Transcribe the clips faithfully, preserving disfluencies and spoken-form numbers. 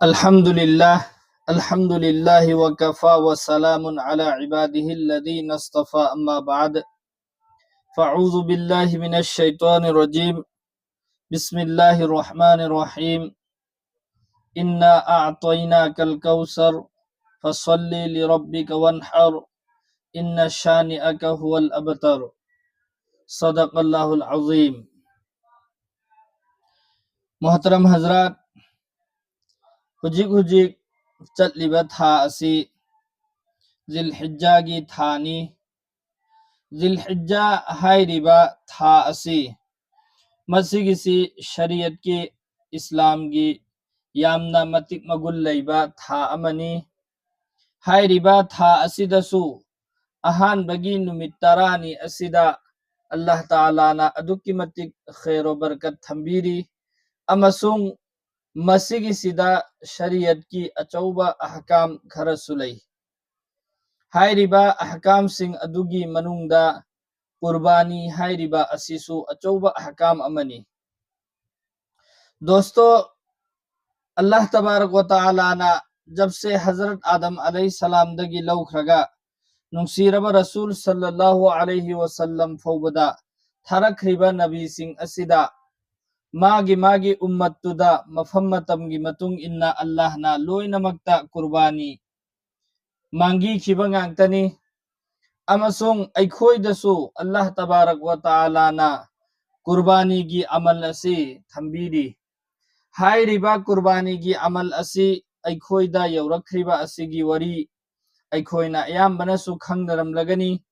الحمد لله. الحمد لله وكفى وسلام على عباده الذين اصطفى، أما بعد. فأعوذ بالله من الشيطان الرجيم. بسم الله الرحمن الرحيم. إنا أعطيناك الكوثر، فصل لربك وانحر، إن شانئك هو الأبتر. صدق الله العظيم. Muhtaram Hazrat, ꯍꯧꯖꯤꯛ ꯍꯧꯖꯤꯛ ꯆꯠꯂꯤꯕ ꯊꯥ ꯑꯁꯤ ꯖꯤꯜꯍꯤꯖ꯭ꯖꯥꯒꯤ ꯊꯥꯅꯤ꯫ ꯖꯤꯜꯍꯤꯖ꯭ꯖꯥ ꯍꯥꯏꯔꯤꯕ ꯊꯥ ꯑꯁꯤ, ꯃꯁꯤꯒꯤꯁꯤ ꯁꯔꯤꯌꯠꯀꯤ, ꯏꯁꯂꯥꯝꯒꯤ ꯌꯥꯝꯅ ꯃꯇꯤꯛ ꯃꯒꯨꯟ ꯂꯩꯕ ꯊꯥ ꯑꯃꯅꯤ꯫ ꯍꯥꯏꯔꯤꯕ ꯊꯥ ꯑꯁꯤꯗꯁꯨ ꯑꯍꯥꯟꯕꯒꯤ ꯅꯨꯃꯤꯠ ꯇꯔꯥꯅꯤ ꯑꯁꯤꯗ ꯑꯜꯂꯥꯍ ꯇꯥꯂꯥꯅ ꯑꯗꯨꯛꯀꯤ ꯃꯇꯤꯛ ꯈꯦꯔꯣ ꯕꯔꯀꯠ ꯊꯝꯕꯤꯔꯤ, ꯑꯃꯁꯨꯡ ꯃꯁꯤꯒꯤꯁꯤꯗ ꯁꯔꯤꯌꯠꯀꯤ ꯑꯆꯧꯕ ꯑꯍꯀꯥꯝ ꯈꯔꯁꯨ ꯂꯩ꯫ ꯍꯥꯏꯔꯤꯕ ꯑꯍꯀꯥꯝꯁꯤꯡ ꯑꯗꯨꯒꯤ ꯃꯅꯨꯡꯗ ꯀꯨꯔꯕꯥꯅꯤ ꯍꯥꯏꯔꯤꯕ ꯑꯁꯤꯁꯨ ꯑꯆꯧꯕ ꯑꯍꯀꯥꯝ ꯑꯃꯅꯤ꯫ ꯗꯣꯁꯇꯣ, ꯑꯜꯂꯥꯍ ꯇꯕꯥꯔꯛ ꯋ ꯇꯥꯂꯥꯅ ꯖꯕꯁꯦ ꯍꯖꯔꯠ ꯑꯥꯗꯝ ꯑꯂꯩꯍꯤ ꯁꯂꯥꯝꯗꯒꯤ ꯂꯧꯈ꯭ꯔꯒ ꯅꯨꯡꯁꯤꯔꯕ ꯔꯁꯨꯜ ꯁꯜꯂꯜꯂꯥꯍꯨ ꯑꯂꯩꯍꯤ ꯋꯁꯜꯂꯝ ꯐꯥꯎꯕꯗ ꯊꯥꯔꯛꯈ꯭ꯔꯤꯕ ꯅꯕꯤꯁꯤꯡ ꯑꯁꯤꯗ ꯃꯥꯒꯤ ꯃꯥꯒꯤ ꯎꯝꯃꯠꯇꯨꯗ ꯃꯐꯝ ꯃꯇꯝꯒꯤ ꯃꯇꯨꯡ ꯏꯟꯅ ꯑꯜꯂꯥꯍꯅ ꯂꯣꯏꯅꯃꯛꯇ ꯀꯨꯔꯕꯥꯅꯤ ꯃꯥꯡꯈꯤꯈꯤꯕ ꯉꯥꯛꯇꯅꯤ꯫ ꯑꯃꯁꯨꯡ ꯑꯩꯈꯣꯏꯗꯁꯨ ꯑꯜꯂꯥꯍ ꯇꯕꯥꯔꯛ ꯋ ꯇꯥꯂꯥꯅ ꯀꯨꯔꯕꯥꯅꯤꯒꯤ ꯑꯃꯜ ꯑꯁꯤ ꯊꯝꯕꯤꯔꯤ꯫ ꯍꯥꯏꯔꯤꯕ ꯀꯨꯔꯕꯥꯅꯤꯒꯤ ꯑꯃꯜ ꯑꯁꯤ ꯑꯩꯈꯣꯏꯗ ꯌꯧꯔꯛꯈ꯭ꯔꯤꯕ ꯑꯁꯤꯒꯤ ꯋꯥꯔꯤ ꯑꯩꯈꯣꯏꯅ ꯑꯌꯥꯝꯕꯅꯁꯨ ꯈꯪꯅꯔꯝꯂꯒꯅꯤ꯫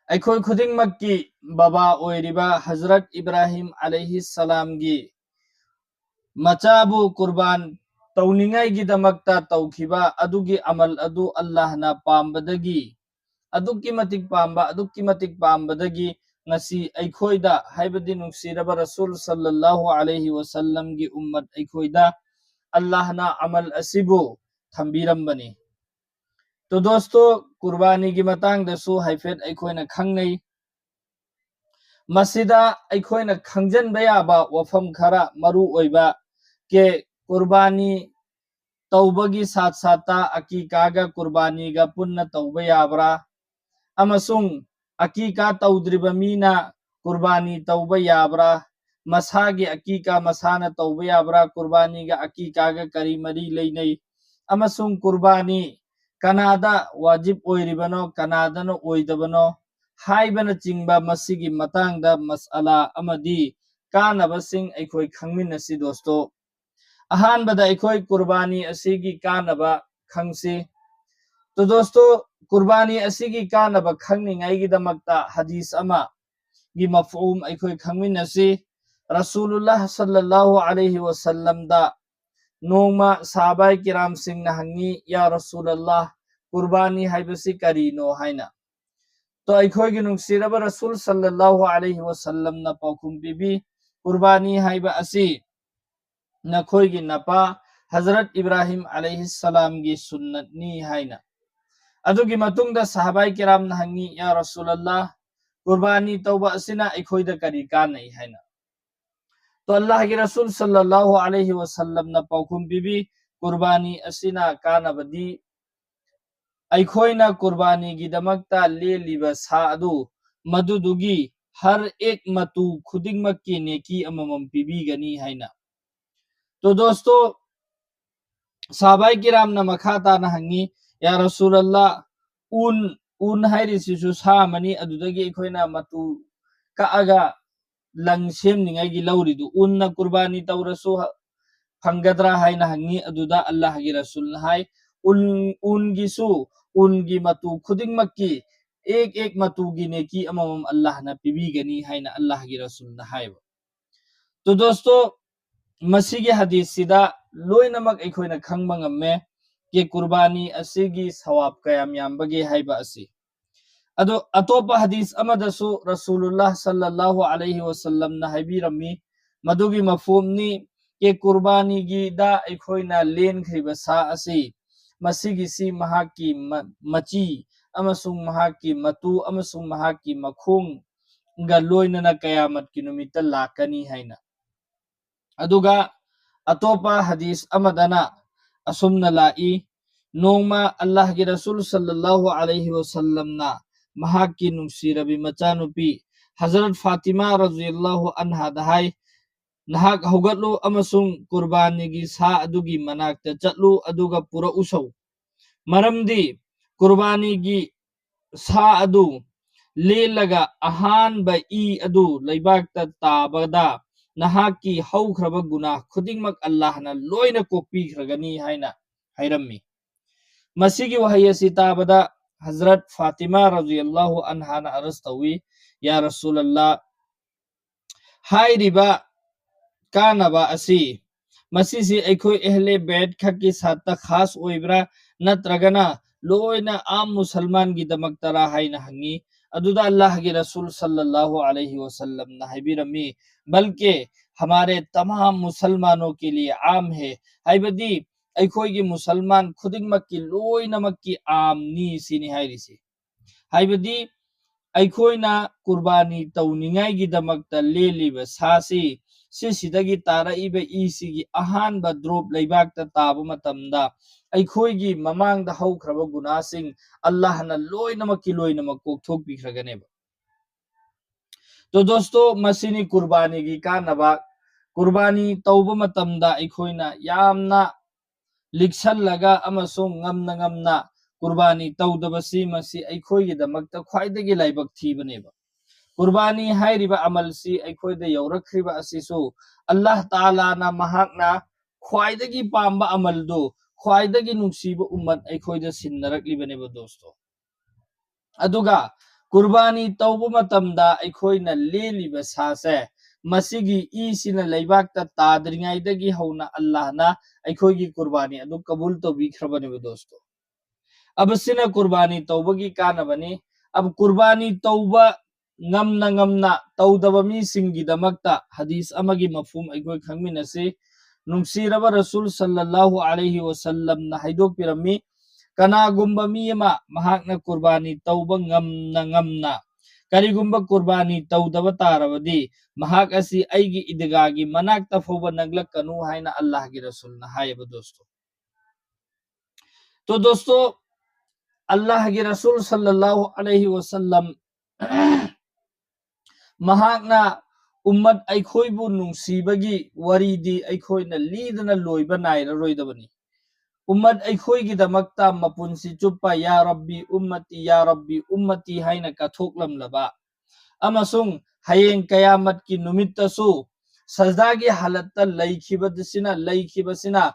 ꯑꯩꯈꯣꯏ ꯈꯨꯗꯤꯡꯃꯛꯀꯤ ꯕꯕꯥ ꯑꯣꯏꯔꯤꯕ ꯍꯖꯔꯠ ꯏꯕ꯭ꯔꯥꯍꯤꯝ ꯑꯂꯩꯍꯤ ꯁꯂꯥꯝꯒꯤ ꯃꯆꯥꯕꯨ ꯀꯨꯔꯕꯥꯟ ꯇꯧꯅꯤꯡꯉꯥꯏꯒꯤꯗꯃꯛꯇ ꯇꯧꯈꯤꯕ ꯑꯗꯨꯒꯤ ꯑꯃꯜ ꯑꯗꯨ ꯑꯜꯂꯥꯍꯅ ꯄꯥꯝꯕꯗꯒꯤ, ꯑꯗꯨꯛꯀꯤ ꯃꯇꯤꯛ ꯄꯥꯝꯕ, ꯑꯗꯨꯛꯀꯤ ꯃꯇꯤꯛ ꯄꯥꯝꯕꯗꯒꯤ ꯉꯁꯤ ꯑꯩꯈꯣꯏꯗ, ꯍꯥꯏꯕꯗꯤ ꯅꯨꯡꯁꯤꯔꯕ ꯔꯁꯨꯜ ꯁꯜꯂꯜꯂꯥꯍꯨ ꯑꯂꯩꯍꯤ ꯋꯁꯜꯂꯝꯒꯤ ꯎꯝꯃꯠ ꯑꯩꯈꯣꯏꯗ ꯑꯜꯂꯥꯍꯅ ꯑꯃꯜ ꯑꯁꯤꯕꯨ ꯊꯝꯕꯤꯔꯝꯕꯅꯤ꯫ ꯇꯣ ꯗꯣꯁꯇꯣ, ꯀꯨꯔꯕꯥꯅꯤꯒꯤ ꯃꯇꯥꯡꯗꯁꯨ ꯍꯥꯏꯐꯦꯠ ꯑꯩꯈꯣꯏꯅ ꯈꯪꯅꯩ꯫ ꯃꯁꯤꯗ ꯑꯩꯈꯣꯏꯅ ꯈꯪꯖꯤꯟꯕ ꯌꯥꯕ ꯋꯥꯐꯝ ꯈꯔ ꯃꯔꯨ ꯑꯣꯏꯕ ꯀꯦ ꯀꯨꯔꯕꯥꯅꯤ ꯇꯧꯕꯒꯤ ꯁꯥꯠ ꯁꯥꯠꯇ ꯑꯀꯤꯀꯥꯒ ꯀꯨꯔꯕꯥꯅꯤꯒ ꯄꯨꯟꯅ ꯇꯧꯕ ꯌꯥꯕ꯭ꯔꯥ? ꯑꯃꯁꯨꯡ ꯑꯀꯤꯀꯥ ꯇꯧꯗ꯭ꯔꯤꯕ ꯃꯤꯅ ꯀꯨꯔꯕꯥꯅꯤ ꯇꯧꯕ ꯌꯥꯕ꯭ꯔꯥ? ꯃꯁꯥꯒꯤ ꯑꯀꯤꯀꯥ ꯃꯁꯥꯅ ꯇꯧꯕ ꯌꯥꯕ꯭ꯔꯥ? ꯀꯨꯔꯕꯥꯅꯤꯒ ꯑꯀꯤꯀꯥꯒ ꯀꯔꯤ ꯃꯔꯤ ꯂꯩꯅꯩ? ꯑꯃꯁꯨꯡ ꯀꯨꯔꯕꯥꯅꯤ ꯀꯅꯥꯗ ꯋꯥꯖꯤꯕ ꯑꯣꯏꯔꯤꯕꯅꯣ, ꯀꯅꯥꯗꯅ ꯑꯣꯏꯗꯕꯅꯣ ꯍꯥꯏꯕꯅꯆꯤꯡꯕ ꯃꯁꯤꯒꯤ ꯃꯇꯥꯡꯗ ꯃꯁꯑꯂꯥ ꯑꯃꯗꯤ ꯀꯥꯟꯅꯕꯁꯤꯡ ꯑꯩꯈꯣꯏ ꯈꯪꯃꯤꯟꯅꯁꯤ ꯗꯣꯁꯇꯣ꯫ ꯑꯍꯥꯟꯕꯗ ꯑꯩꯈꯣꯏ ꯀꯨꯔꯕꯥꯅꯤ ꯑꯁꯤꯒꯤ ꯀꯥꯟꯅꯕ ꯈꯪꯁꯤ꯫ ꯇꯣ ꯗꯣꯁꯇꯣ, ꯀꯨꯔꯕꯥꯅꯤ ꯑꯁꯤꯒꯤ ꯀꯥꯟꯅꯕ ꯈꯪꯅꯤꯡꯉꯥꯏꯒꯤꯗꯃꯛꯇ ꯍꯗꯤꯁ ꯑꯃꯒꯤ ꯃꯐꯍꯨꯝ ꯑꯩꯈꯣꯏ ꯈꯪꯃꯤꯟꯅꯁꯤ꯫ ꯔꯁꯨꯂꯨꯜꯂꯥꯍ ꯁꯜꯂꯜꯂꯥꯍꯨ ꯑꯂꯩꯍꯤ ꯋꯁꯜꯂꯝꯗ ꯅꯣꯡꯃ ꯁꯍꯥꯕꯥꯏ ꯀꯤꯔꯥꯝꯁꯤꯡꯅ ꯍꯪꯉꯤ, "ꯌꯥ ꯔꯁꯨꯂꯜꯂꯥꯍ, ꯀꯨꯔꯕꯥꯅꯤ ꯍꯥꯏꯕꯁꯤ ꯀꯔꯤꯅꯣ?" ꯍꯥꯏꯅ꯫ ꯇꯣ ꯑꯩꯈꯣꯏꯒꯤ ꯅꯨꯡꯁꯤꯔꯕ ꯔꯁꯨꯜ ꯁꯜꯂꯜꯂꯥꯍꯨ ꯑꯂꯩꯍꯤ ꯋꯁꯜꯂꯝꯅ ꯄꯥꯎꯈꯨꯝ ꯄꯤꯕꯤ, "ꯀꯨꯔꯕꯥꯅꯤ ꯍꯥꯏꯕ ꯑꯁꯤ ꯅꯈꯣꯏꯒꯤ ꯅꯄꯥ ꯍꯖꯔꯠ ꯏꯕ꯭ꯔꯥꯍꯤꯝ ꯑꯂꯩꯍꯤꯁꯁꯂꯥꯝꯒꯤ ꯁꯨꯟꯅꯠꯅꯤ" ꯍꯥꯏꯅ꯫ ꯑꯗꯨꯒꯤ ꯃꯇꯨꯡꯗ ꯁꯍꯥꯕꯥꯏ ꯀꯤꯔꯥꯝꯅ ꯍꯪꯉꯤ, "ꯌꯥ ꯔꯁꯨꯂꯜꯂꯥꯍ, ꯀꯨꯔꯕꯥꯅꯤ ꯇꯧꯕ ꯑꯁꯤꯅ ꯑꯩꯈꯣꯏꯗ ꯀꯔꯤ ꯀꯥꯟꯅꯩ?" ꯍꯥꯏꯅ꯫ ꯇꯣ ꯑꯜꯂꯥꯍꯒꯤ ꯔꯁꯨꯜ ꯁꯜꯂꯜꯂꯥꯍꯨ ꯑꯂꯩꯍꯤ ꯋꯁꯜꯂꯝꯅ ꯄꯥꯎꯈꯨꯝ ꯄꯤꯕꯤ, ꯀꯨꯔꯕꯥꯅꯤ ꯑꯁꯤꯅ ꯀꯥꯟꯅꯕꯗꯤ ꯑꯩꯈꯣꯏꯅ ꯀꯨꯔꯕꯥꯅꯤꯒꯤꯗꯃꯛꯇ ꯂꯦꯜꯂꯤꯕ ꯁꯥ ꯑꯗꯨ ꯃꯗꯨꯗꯨꯒꯤ ꯍꯔ ꯑꯦꯛ ꯃꯇꯨ ꯈꯨꯗꯤꯡꯃꯛꯀꯤ ꯅꯦꯀꯤ ꯑꯃꯃꯝ ꯄꯤꯕꯤꯒꯅꯤ ꯍꯥꯏꯅ꯫ ꯇꯣ ꯗꯣꯁꯇꯣ, ꯁꯍꯥꯕꯥꯏ ꯀꯤꯔꯥꯝꯅ ꯃꯈꯥ ꯇꯥꯅ ꯍꯪꯉꯤ, "ꯌꯥ ꯔꯁꯨꯂꯜꯂꯥꯍ, ꯎꯟ, ꯎꯟ ꯍꯥꯏꯔꯤꯁꯤꯁꯨ ꯁꯥ ꯑꯃꯅꯤ, ꯑꯗꯨꯗꯒꯤ ꯑꯩꯈꯣꯏꯅ ꯃꯇꯨ ꯀꯛꯑꯒ ꯂꯪ ꯁꯦꯝꯅꯤꯡꯉꯥꯏꯒꯤ ꯂꯧꯔꯤꯗꯨ, ꯎꯟꯅ ꯀꯨꯔꯕꯥꯅꯤ ꯇꯧꯔꯁꯨ ꯐꯪꯒꯗ꯭ꯔꯥ?" ꯍꯥꯏꯅ ꯍꯪꯉꯤ꯫ ꯑꯗꯨꯗ ꯑꯜꯂꯥꯍꯒꯤ ꯔꯁꯨꯜꯅ ꯍꯥꯏ, "ꯎꯟ, ꯎꯟꯒꯤꯁꯨ, ꯎꯟꯒꯤ ꯃꯇꯨ ꯈꯨꯗꯤꯡꯃꯛꯀꯤ ꯑꯦꯛ ꯑꯦꯛ ꯃꯇꯨꯒꯤ ꯅꯦꯀꯤ ꯑꯃꯃꯝ ꯑꯜꯂꯥꯍꯅ ꯄꯤꯕꯤꯒꯅꯤ" ꯍꯥꯏꯅ ꯑꯜꯂꯥꯍꯒꯤ ꯔꯁꯨꯜꯅ ꯍꯥꯏꯕ꯫ ꯇꯣ ꯗꯣꯁꯇꯣ, ꯃꯁꯤꯒꯤ ꯍꯗꯤꯁꯁꯤꯗ ꯂꯣꯏꯅꯃꯛ ꯑꯩꯈꯣꯏꯅ ꯈꯪꯕ ꯉꯝꯃꯦ ꯀꯤ ꯀꯨꯔꯕꯥꯅꯤ ꯑꯁꯤꯒꯤ ꯁꯋꯥꯕ ꯀꯌꯥꯝ ꯌꯥꯝꯕꯒꯦ ꯍꯥꯏꯕ ꯑꯁꯤ꯫ ꯑꯗꯣ ꯑꯇꯣꯞꯄ ꯍꯗꯤꯁ ꯑꯃꯗꯁꯨ ꯔꯁꯨꯂꯨꯜꯂꯥꯍ ꯁꯜꯂꯜꯂꯥꯍꯨ ꯑꯂꯩꯍꯤ ꯋꯁꯜꯂꯝꯅ ꯍꯥꯏꯕꯤꯔꯝꯃꯤ, ꯃꯗꯨꯒꯤ ꯃꯐꯍꯨꯝꯅꯤ ꯀꯤ ꯀꯨꯔꯕꯥꯅꯤꯒꯤꯗ ꯑꯩꯈꯣꯏꯅ ꯂꯦꯟꯈ꯭ꯔꯤꯕ ꯁꯥ ꯑꯁꯤ, ꯃꯁꯤꯒꯤꯁꯤ ꯃꯍꯥꯛꯀꯤ ꯃ-, ꯃꯆꯤ ꯑꯃꯁꯨꯡ ꯃꯍꯥꯛꯀꯤ ꯃꯇꯨ ꯑꯃꯁꯨꯡ ꯃꯍꯥꯛꯀꯤ ꯃꯈꯣꯡꯒ ꯂꯣꯏꯅꯅ ꯀꯌꯥꯃꯠꯀꯤ ꯅꯨꯃꯤꯠꯇ ꯂꯥꯛꯀꯅꯤ ꯍꯥꯏꯅ꯫ ꯑꯗꯨꯒ ꯑꯇꯣꯞꯄ ꯍꯗꯤꯁ ꯑꯃꯗꯅ ꯑꯁꯨꯝꯅ ꯂꯥꯛꯏ, ꯅꯣꯡꯃ ꯑꯜꯂꯥꯍꯒꯤ ꯔꯁꯨꯜ ꯁꯜꯂꯜꯂꯥꯍꯨ ꯑꯂꯩꯍꯤ ꯋꯁꯜꯂꯝꯅ ꯃꯍꯥꯛꯀꯤ ꯅꯨꯡꯁꯤꯔꯕꯤ ꯃꯆꯥꯅꯨꯄꯤ ꯍꯖꯔꯠ ꯐꯥꯇꯤꯃꯥ ꯔꯖꯤꯌꯜꯂꯥꯍꯨ ꯑꯟꯍꯥꯗ ꯍꯥꯏ, "ꯅꯍꯥꯛ ꯍꯧꯒꯠꯂꯨ ꯑꯃꯁꯨꯡ ꯀꯨꯔꯕꯥꯅꯤꯒꯤ ꯁꯥ ꯑꯗꯨꯒꯤ ꯃꯅꯥꯛꯇ ꯆꯠꯂꯨ, ꯑꯗꯨꯒ ꯄꯨꯔꯛꯎꯁꯧ꯫ ꯃꯔꯝꯗꯤ ꯀꯨꯔꯕꯥꯅꯤꯒꯤ ꯁꯥ ꯑꯗꯨ ꯂꯦꯜꯂꯒ ꯑꯍꯥꯟꯕ ꯏ ꯑꯗꯨ ꯂꯩꯕꯥꯛꯇ ꯇꯥꯕꯗ ꯅꯍꯥꯛꯀꯤ ꯍꯧꯈ꯭ꯔꯕ ꯒꯨꯅꯥꯍ ꯈꯨꯗꯤꯡꯃꯛ ꯑꯜꯂꯥꯍꯅ ꯂꯣꯏꯅ ꯀꯣꯛꯄꯤꯈ꯭ꯔꯒꯅꯤ" ꯍꯥꯏꯅ ꯍꯥꯏꯔꯝꯃꯤ꯫ ꯃꯁꯤꯒꯤ ꯋꯥꯍꯩ ꯑꯁꯤ ꯇꯥꯕꯗ ꯍꯖꯔꯠ ꯐꯥꯇꯤꯃꯥ ꯔꯖꯤꯌꯜꯂꯥꯍꯨ ꯑꯟꯍꯥꯅ ꯑꯔꯖ ꯇꯧꯏ, "ꯌꯥ ꯔꯁꯨꯂꯜꯂꯥ, ꯍꯥꯏꯔꯤꯕ ꯀꯥꯟꯅꯕ ꯑꯁꯤ, ꯃꯁꯤꯁꯤ ꯑꯩꯈꯣꯏ ꯑꯍꯂꯦ ꯕꯦꯠ ꯈꯛꯀꯤ ꯁꯥꯠꯇ ꯈꯥꯁ ꯑꯣꯏꯕ꯭ꯔꯥ, ꯅꯠꯇ꯭ꯔꯒꯅ ꯂꯣꯏꯅ ꯑꯥꯝ ꯃꯨꯁꯜꯃꯥꯟꯒꯤꯗꯃꯛꯇꯔꯥ?" ꯍꯥꯏꯅ ꯍꯪꯉꯤ꯫ ꯑꯗꯨꯗ ꯑꯜꯂꯥꯍꯒꯤ ꯔꯁꯨꯜ ꯁꯜꯂꯜꯂꯥꯍꯨ ꯑꯂꯩꯍꯤ ꯋꯁꯜꯂꯝꯅ ꯍꯥꯏꯕꯤꯔꯝꯃꯤ, "ꯕꯜꯀꯦ ꯍꯃꯥꯔꯦ ꯇꯃꯥꯝ ꯃꯨꯁꯜꯃꯥꯅꯣ ꯀꯦ ꯂꯤꯌꯦ ꯑꯥꯝ ꯍꯦ", ꯍꯥꯏꯕꯗꯤ ꯑꯩꯈꯣꯏꯒꯤ ꯃꯨꯁꯜꯃꯥꯟ ꯈꯨꯗꯤꯡꯃꯛꯀꯤ ꯂꯣꯏꯅꯃꯛꯀꯤ ꯑꯥꯝꯅꯤ ꯁꯤꯅꯤ ꯍꯥꯏꯔꯤꯁꯤ꯫ ꯍꯥꯏꯕꯗꯤ ꯑꯩꯈꯣꯏꯅ ꯀꯨꯔꯕꯥꯅꯤ ꯇꯧꯅꯤꯡꯉꯥꯏꯒꯤꯗꯃꯛꯇ ꯂꯦꯜꯂꯤꯕ ꯁꯥꯁꯤ, ꯁꯤꯁꯤꯗꯒꯤ ꯇꯥꯔꯛꯏꯕ ꯏꯁꯤꯒꯤ ꯑꯍꯥꯟꯕ ꯗ꯭ꯔꯣꯞ ꯂꯩꯕꯥꯛꯇ ꯇꯥꯕ ꯃꯇꯝꯗ ꯑꯩꯈꯣꯏꯒꯤ ꯃꯃꯥꯡꯗ ꯍꯧꯈ꯭ꯔꯕ ꯒꯨꯅꯥꯁꯤꯡ ꯑꯜꯂꯥꯍꯅ ꯂꯣꯏꯅꯃꯛꯀꯤ ꯂꯣꯏꯅꯃꯛ ꯀꯣꯛꯊꯣꯛꯄꯤꯈ꯭ꯔꯒꯅꯦꯕ꯫ ꯇꯣ ꯗꯣꯁꯇꯣ, ꯃꯁꯤꯅꯤ ꯀꯨꯔꯕꯥꯅꯤꯒꯤ ꯀꯥꯟꯅꯕ꯫ ꯀꯨꯔꯕꯥꯅꯤ ꯇꯧꯕ ꯃꯇꯝꯗ ꯑꯩꯈꯣꯏꯅ ꯌꯥꯝꯅ ꯂꯤꯛꯁꯜꯂꯒ ꯑꯃꯁꯨꯡ ꯉꯝꯅ ꯉꯝꯅ ꯀꯨꯔꯕꯥꯅꯤ ꯇꯧꯗꯕꯁꯤ, ꯃꯁꯤ ꯑꯩꯈꯣꯏꯒꯤꯗꯃꯛꯇ ꯈ꯭ꯋꯥꯏꯗꯒꯤ ꯂꯥꯏꯕꯛ ꯊꯤꯕꯅꯦꯕ꯫ ꯀꯨꯔꯕꯥꯅꯤ ꯍꯥꯏꯔꯤꯕ ꯑꯃꯜꯁꯤ ꯑꯩꯈꯣꯏꯗ ꯌꯧꯔꯛꯈ꯭ꯔꯤꯕ ꯑꯁꯤꯁꯨ ꯑꯜꯂꯥꯍ ꯇꯥꯂꯥꯅ ꯃꯍꯥꯛꯅ ꯈ꯭ꯋꯥꯏꯗꯒꯤ ꯄꯥꯝꯕ ꯑꯃꯜꯗꯨ, ꯈ꯭ꯋꯥꯏꯗꯒꯤ ꯅꯨꯡꯁꯤꯕ ꯎꯝꯃꯠ ꯑꯩꯈꯣꯏꯗ ꯁꯤꯟꯅꯔꯛꯂꯤꯕꯅꯦꯕ ꯗꯣꯁꯇꯣ꯫ ꯑꯗꯨꯒ ꯀꯨꯔꯕꯥꯅꯤ ꯇꯧꯕ ꯃꯇꯝꯗ ꯑꯩꯈꯣꯏꯅ ꯂꯦꯜꯂꯤꯕ ꯁꯥꯁꯦ, ꯃꯁꯤꯒꯤ ꯏꯁꯤꯅ ꯂꯩꯕꯥꯛꯇ ꯇꯥꯗ꯭ꯔꯤꯉꯩꯗꯒꯤ ꯍꯧꯅ ꯑꯜꯂꯥꯍꯅ ꯑꯩꯈꯣꯏꯒꯤ ꯀꯨꯔꯕꯥꯅꯤ ꯑꯗꯨ ꯀꯕꯨꯜ ꯇꯧꯕꯤꯈ꯭ꯔꯕꯅꯦꯕ ꯗꯣꯁꯇꯣ꯫ ꯑꯕꯁꯤꯅ ꯀꯨꯔꯕꯥꯅꯤ ꯇꯧꯕꯒꯤ ꯀꯥꯟꯅꯕꯅꯤ꯫ ꯑꯕ ꯀꯨꯔꯕꯥꯅꯤ ꯇꯧꯕ ꯉꯝꯅ ꯉꯝꯅ ꯇꯧꯗꯕ ꯃꯤꯁꯤꯡꯒꯤꯗꯃꯛꯇ ꯍꯗꯤꯁ ꯑꯃꯒꯤ ꯃꯐꯍꯨꯝ ꯑꯩꯈꯣꯏ ꯈꯪꯃꯤꯟꯅꯁꯤ꯫ ꯅꯨꯡꯁꯤꯔꯕ ꯔꯁꯨꯜ ꯁꯜꯂꯜꯂꯥꯍꯨ ꯑꯂꯩꯍꯤ ꯋꯁꯜꯂꯝꯅ ꯍꯥꯏꯗꯣꯛꯄꯤꯔꯝꯃꯤ, "ꯀꯅꯥꯒꯨꯝꯕ ꯃꯤ ꯑꯃ ꯃꯍꯥꯛꯅ ꯀꯨꯔꯕꯥꯅꯤ ꯇꯧꯕ ꯉꯝꯅ ꯉꯝꯅ ꯀꯔꯤꯒꯨꯝꯕ ꯀꯨꯔꯕꯥꯅꯤ ꯇꯧꯗꯕ ꯇꯥꯔꯕꯗꯤ ꯃꯍꯥꯛ ꯑꯁꯤ ꯑꯩꯒꯤ ꯏꯗꯒꯥꯒꯤ ꯃꯅꯥꯛꯇ ꯐꯥꯎꯕ ꯅꯪꯂꯛꯀꯅꯨ ꯍꯥꯏꯅ ꯑꯜꯂꯥꯍꯒꯤ ꯔꯁꯨꯜꯅ ꯍꯥꯏꯌꯦꯕ ꯗꯣꯁꯇꯣ꯫ ꯇꯣ ꯗꯣꯁꯇꯣ, ꯑꯜꯂꯥꯍꯒꯤ ꯔꯁꯨꯜ ꯁꯜꯂꯜꯂꯥꯍꯨ ꯑꯂꯩꯍꯤ ꯋꯁꯜꯂꯝ ꯃꯍꯥꯛꯅ ꯎꯝꯃꯠ ꯑꯩꯈꯣꯏꯕꯨ ꯅꯨꯡꯁꯤꯕꯒꯤ ꯋꯥꯔꯤꯗꯤ ꯑꯩꯈꯣꯏꯅ ꯂꯤꯗꯅ ꯂꯣꯏꯕ ꯅꯥꯏꯔꯔꯣꯏꯗꯕꯅꯤ꯫ ꯎꯝꯃꯠ ꯑꯩꯈꯣꯏꯒꯤꯗꯃꯛꯇ ꯃꯄꯨꯟꯁꯤ ꯆꯨꯞꯄ "ꯌꯥ ꯔꯕꯤ ꯎꯝꯃꯇꯤ, ꯌꯥ ꯔꯕꯤ ꯎꯝꯃꯇꯤ" ꯍꯥꯏꯅ ꯀꯠꯊꯣꯛꯂꯝꯂꯕ ꯑꯃꯁꯨꯡ ꯍꯌꯦꯡ ꯀꯌꯥꯃꯠꯀꯤ ꯅꯨꯃꯤꯠꯇꯁꯨ ꯁꯖꯗꯥꯒꯤ ꯍꯥꯂꯠꯇ ꯂꯩꯈꯤꯕꯁꯤꯅ, ꯂꯩꯈꯤꯕꯁꯤꯅ,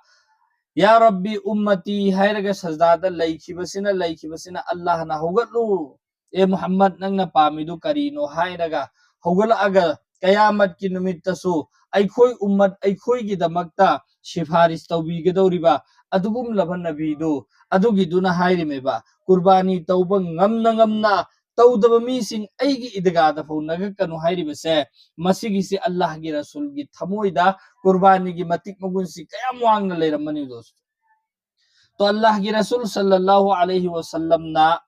"ꯌꯥ ꯔꯕꯤ ꯎꯝꯃꯇꯤ" ꯍꯥꯏꯔꯒ ꯁꯖꯗꯥꯗ ꯂꯩꯈꯤꯕꯁꯤꯅ, ꯂꯩꯈꯤꯕꯁꯤꯅ ꯑꯜꯂꯥꯍꯅ "ꯍꯧꯒꯠꯂꯨ, ꯑꯦ ꯃꯨꯍꯝꯃꯗ, ꯅꯪꯅ ꯄꯥꯝꯃꯤꯗꯨ ꯀꯔꯤꯅꯣ?" ꯍꯥꯏꯔꯒ ꯍꯧꯒꯠꯂꯛꯑꯒ ꯀꯌꯥꯃꯠꯀꯤ ꯅꯨꯃꯤꯠꯇꯁꯨ ꯑꯩꯈꯣꯏ ꯎꯝꯃꯠ ꯑꯩꯈꯣꯏꯒꯤꯗꯃꯛꯇ ꯁꯤꯐꯥꯔꯤꯁ ꯇꯧꯕꯤꯒꯗꯧꯔꯤꯕ ꯑꯗꯨꯒꯨꯝꯂꯕ ꯅꯕꯤꯗꯨ, ꯑꯗꯨꯒꯤꯗꯨꯅ ꯍꯥꯏꯔꯤꯃꯦꯕ, "ꯀꯨꯔꯕꯥꯅꯤ ꯇꯧꯕ ꯉꯝꯅ ꯉꯝꯅ ꯇꯧꯗꯕ ꯃꯤꯁꯤꯡ ꯑꯩꯒꯤ ꯏꯗꯒꯥꯗ ꯐꯥꯎ ꯅꯒꯛꯀꯅꯨ" ꯍꯥꯏꯔꯤꯕꯁꯦ, ꯃꯁꯤꯒꯤꯁꯤ ꯑꯜꯂꯥꯍꯒꯤ ꯔꯁꯨꯜꯒꯤ ꯊꯃꯣꯏꯗ ꯀꯨꯔꯕꯥꯅꯤꯒꯤ ꯃꯇꯤꯛ ꯃꯒꯨꯟꯁꯤ ꯀꯌꯥꯝ ꯋꯥꯡꯅ ꯂꯩꯔꯝꯕꯅꯤ ꯗꯣꯁꯇꯣ꯫ ꯇꯣ ꯑꯜꯂꯥꯍꯒꯤ ꯔꯁꯨꯜ ꯁꯜꯂꯜꯂꯥꯍꯨ ꯑꯂꯩꯍꯤ ꯋꯁꯜꯂꯝꯅ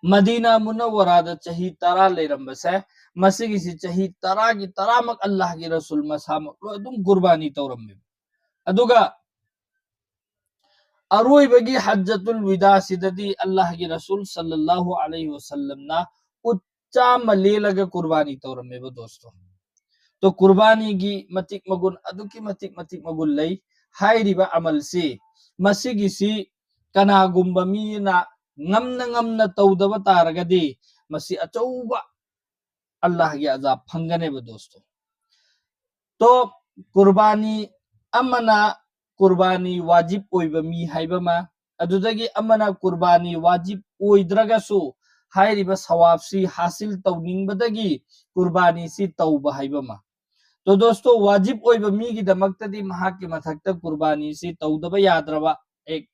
ꯃꯗꯤꯅꯥ ꯃꯨꯅꯧꯋꯔꯥꯗ ꯆꯍꯤ ꯇꯔꯥ ꯂꯩꯔꯝꯕꯁꯦ, ꯃꯁꯤꯒꯤꯁꯤ ꯆꯍꯤ ꯇꯔꯥꯒꯤ ꯇꯔꯥꯃꯛ ꯑꯜꯂꯥꯍꯒꯤ ꯔꯁꯨꯜ ꯃꯁꯥꯃꯛ ꯂꯣꯏ ꯑꯗꯨꯝ ꯀꯨꯔꯕꯥꯅꯤ ꯇꯧꯔꯝꯃꯦꯕ꯫ ꯑꯗꯨꯒ ꯑꯔꯣꯏꯕꯒꯤ ꯍꯖ꯭ꯖꯇꯨꯜ ꯋꯤꯗꯥꯁꯤꯗꯗꯤ ꯑꯜꯂꯥꯍꯒꯤ ꯔꯁꯨꯜ ꯁꯜꯂꯜꯂꯥꯍꯨ ꯑꯂꯩꯍꯤ ꯋꯁꯜꯂꯝꯅ ꯎꯠ ꯆꯥꯝꯃ ꯂꯦꯜꯂꯒ ꯀꯨꯔꯕꯥꯅꯤ ꯇꯧꯔꯝꯃꯦꯕ ꯗꯣꯁꯇꯣ꯫ ꯇꯣ ꯀꯨꯔꯕꯥꯅꯤꯒꯤ ꯃꯇꯤꯛ ꯃꯒꯨꯟ ꯑꯗꯨꯛꯀꯤ ꯃꯇꯤꯛ, ꯃꯇꯤꯛ ꯃꯒꯨꯟ ꯂꯩ꯫ ꯍꯥꯏꯔꯤꯕ ꯑꯃꯜꯁꯤ, ꯃꯁꯤꯒꯤꯁꯤ ꯀꯅꯥꯒꯨꯝꯕ ꯃꯤꯅ ꯉꯝꯅ ꯉꯝꯅ ꯇꯧꯗꯕ ꯇꯥꯔꯒꯗꯤ ꯃꯁꯤ ꯑꯆꯧꯕ ꯑꯜꯂꯥꯍꯒꯤ ꯑꯖꯥꯕ ꯐꯪꯒꯅꯦꯕ ꯗꯣꯁꯇꯣ꯫ ꯇꯣ ꯀꯨꯔꯕꯥꯅꯤ ꯑꯃꯅ ꯀꯨꯔꯕꯥꯅꯤ ꯋꯥꯖꯤꯕ ꯑꯣꯏꯕ ꯃꯤ ꯍꯥꯏꯕ ꯑꯃ, ꯑꯗꯨꯗꯒꯤ ꯑꯃꯅ ꯀꯨꯔꯕꯥꯅꯤ ꯋꯥꯖꯤꯕ ꯑꯣꯏꯗ꯭ꯔꯒꯁꯨ ꯍꯥꯏꯔꯤꯕ ꯁꯋꯥꯕꯁꯤ ꯍꯥꯁꯤꯜ ꯇꯧꯅꯤꯡꯕꯗꯒꯤ ꯀꯨꯔꯕꯥꯅꯤꯁꯤ ꯇꯧꯕ ꯍꯥꯏꯕ ꯑꯃ꯫ ꯇꯣ ꯗꯣꯁꯇꯣ, ꯋꯥꯖꯤꯕ ꯑꯣꯏꯕ ꯃꯤꯒꯤꯗꯃꯛꯇꯗꯤ ꯃꯍꯥꯛꯀꯤ ꯃꯊꯛꯇ ꯀꯨꯔꯕꯥꯅꯤꯁꯤ ꯇꯧꯗꯕ ꯌꯥꯗ꯭ꯔꯕ ꯑꯦꯛ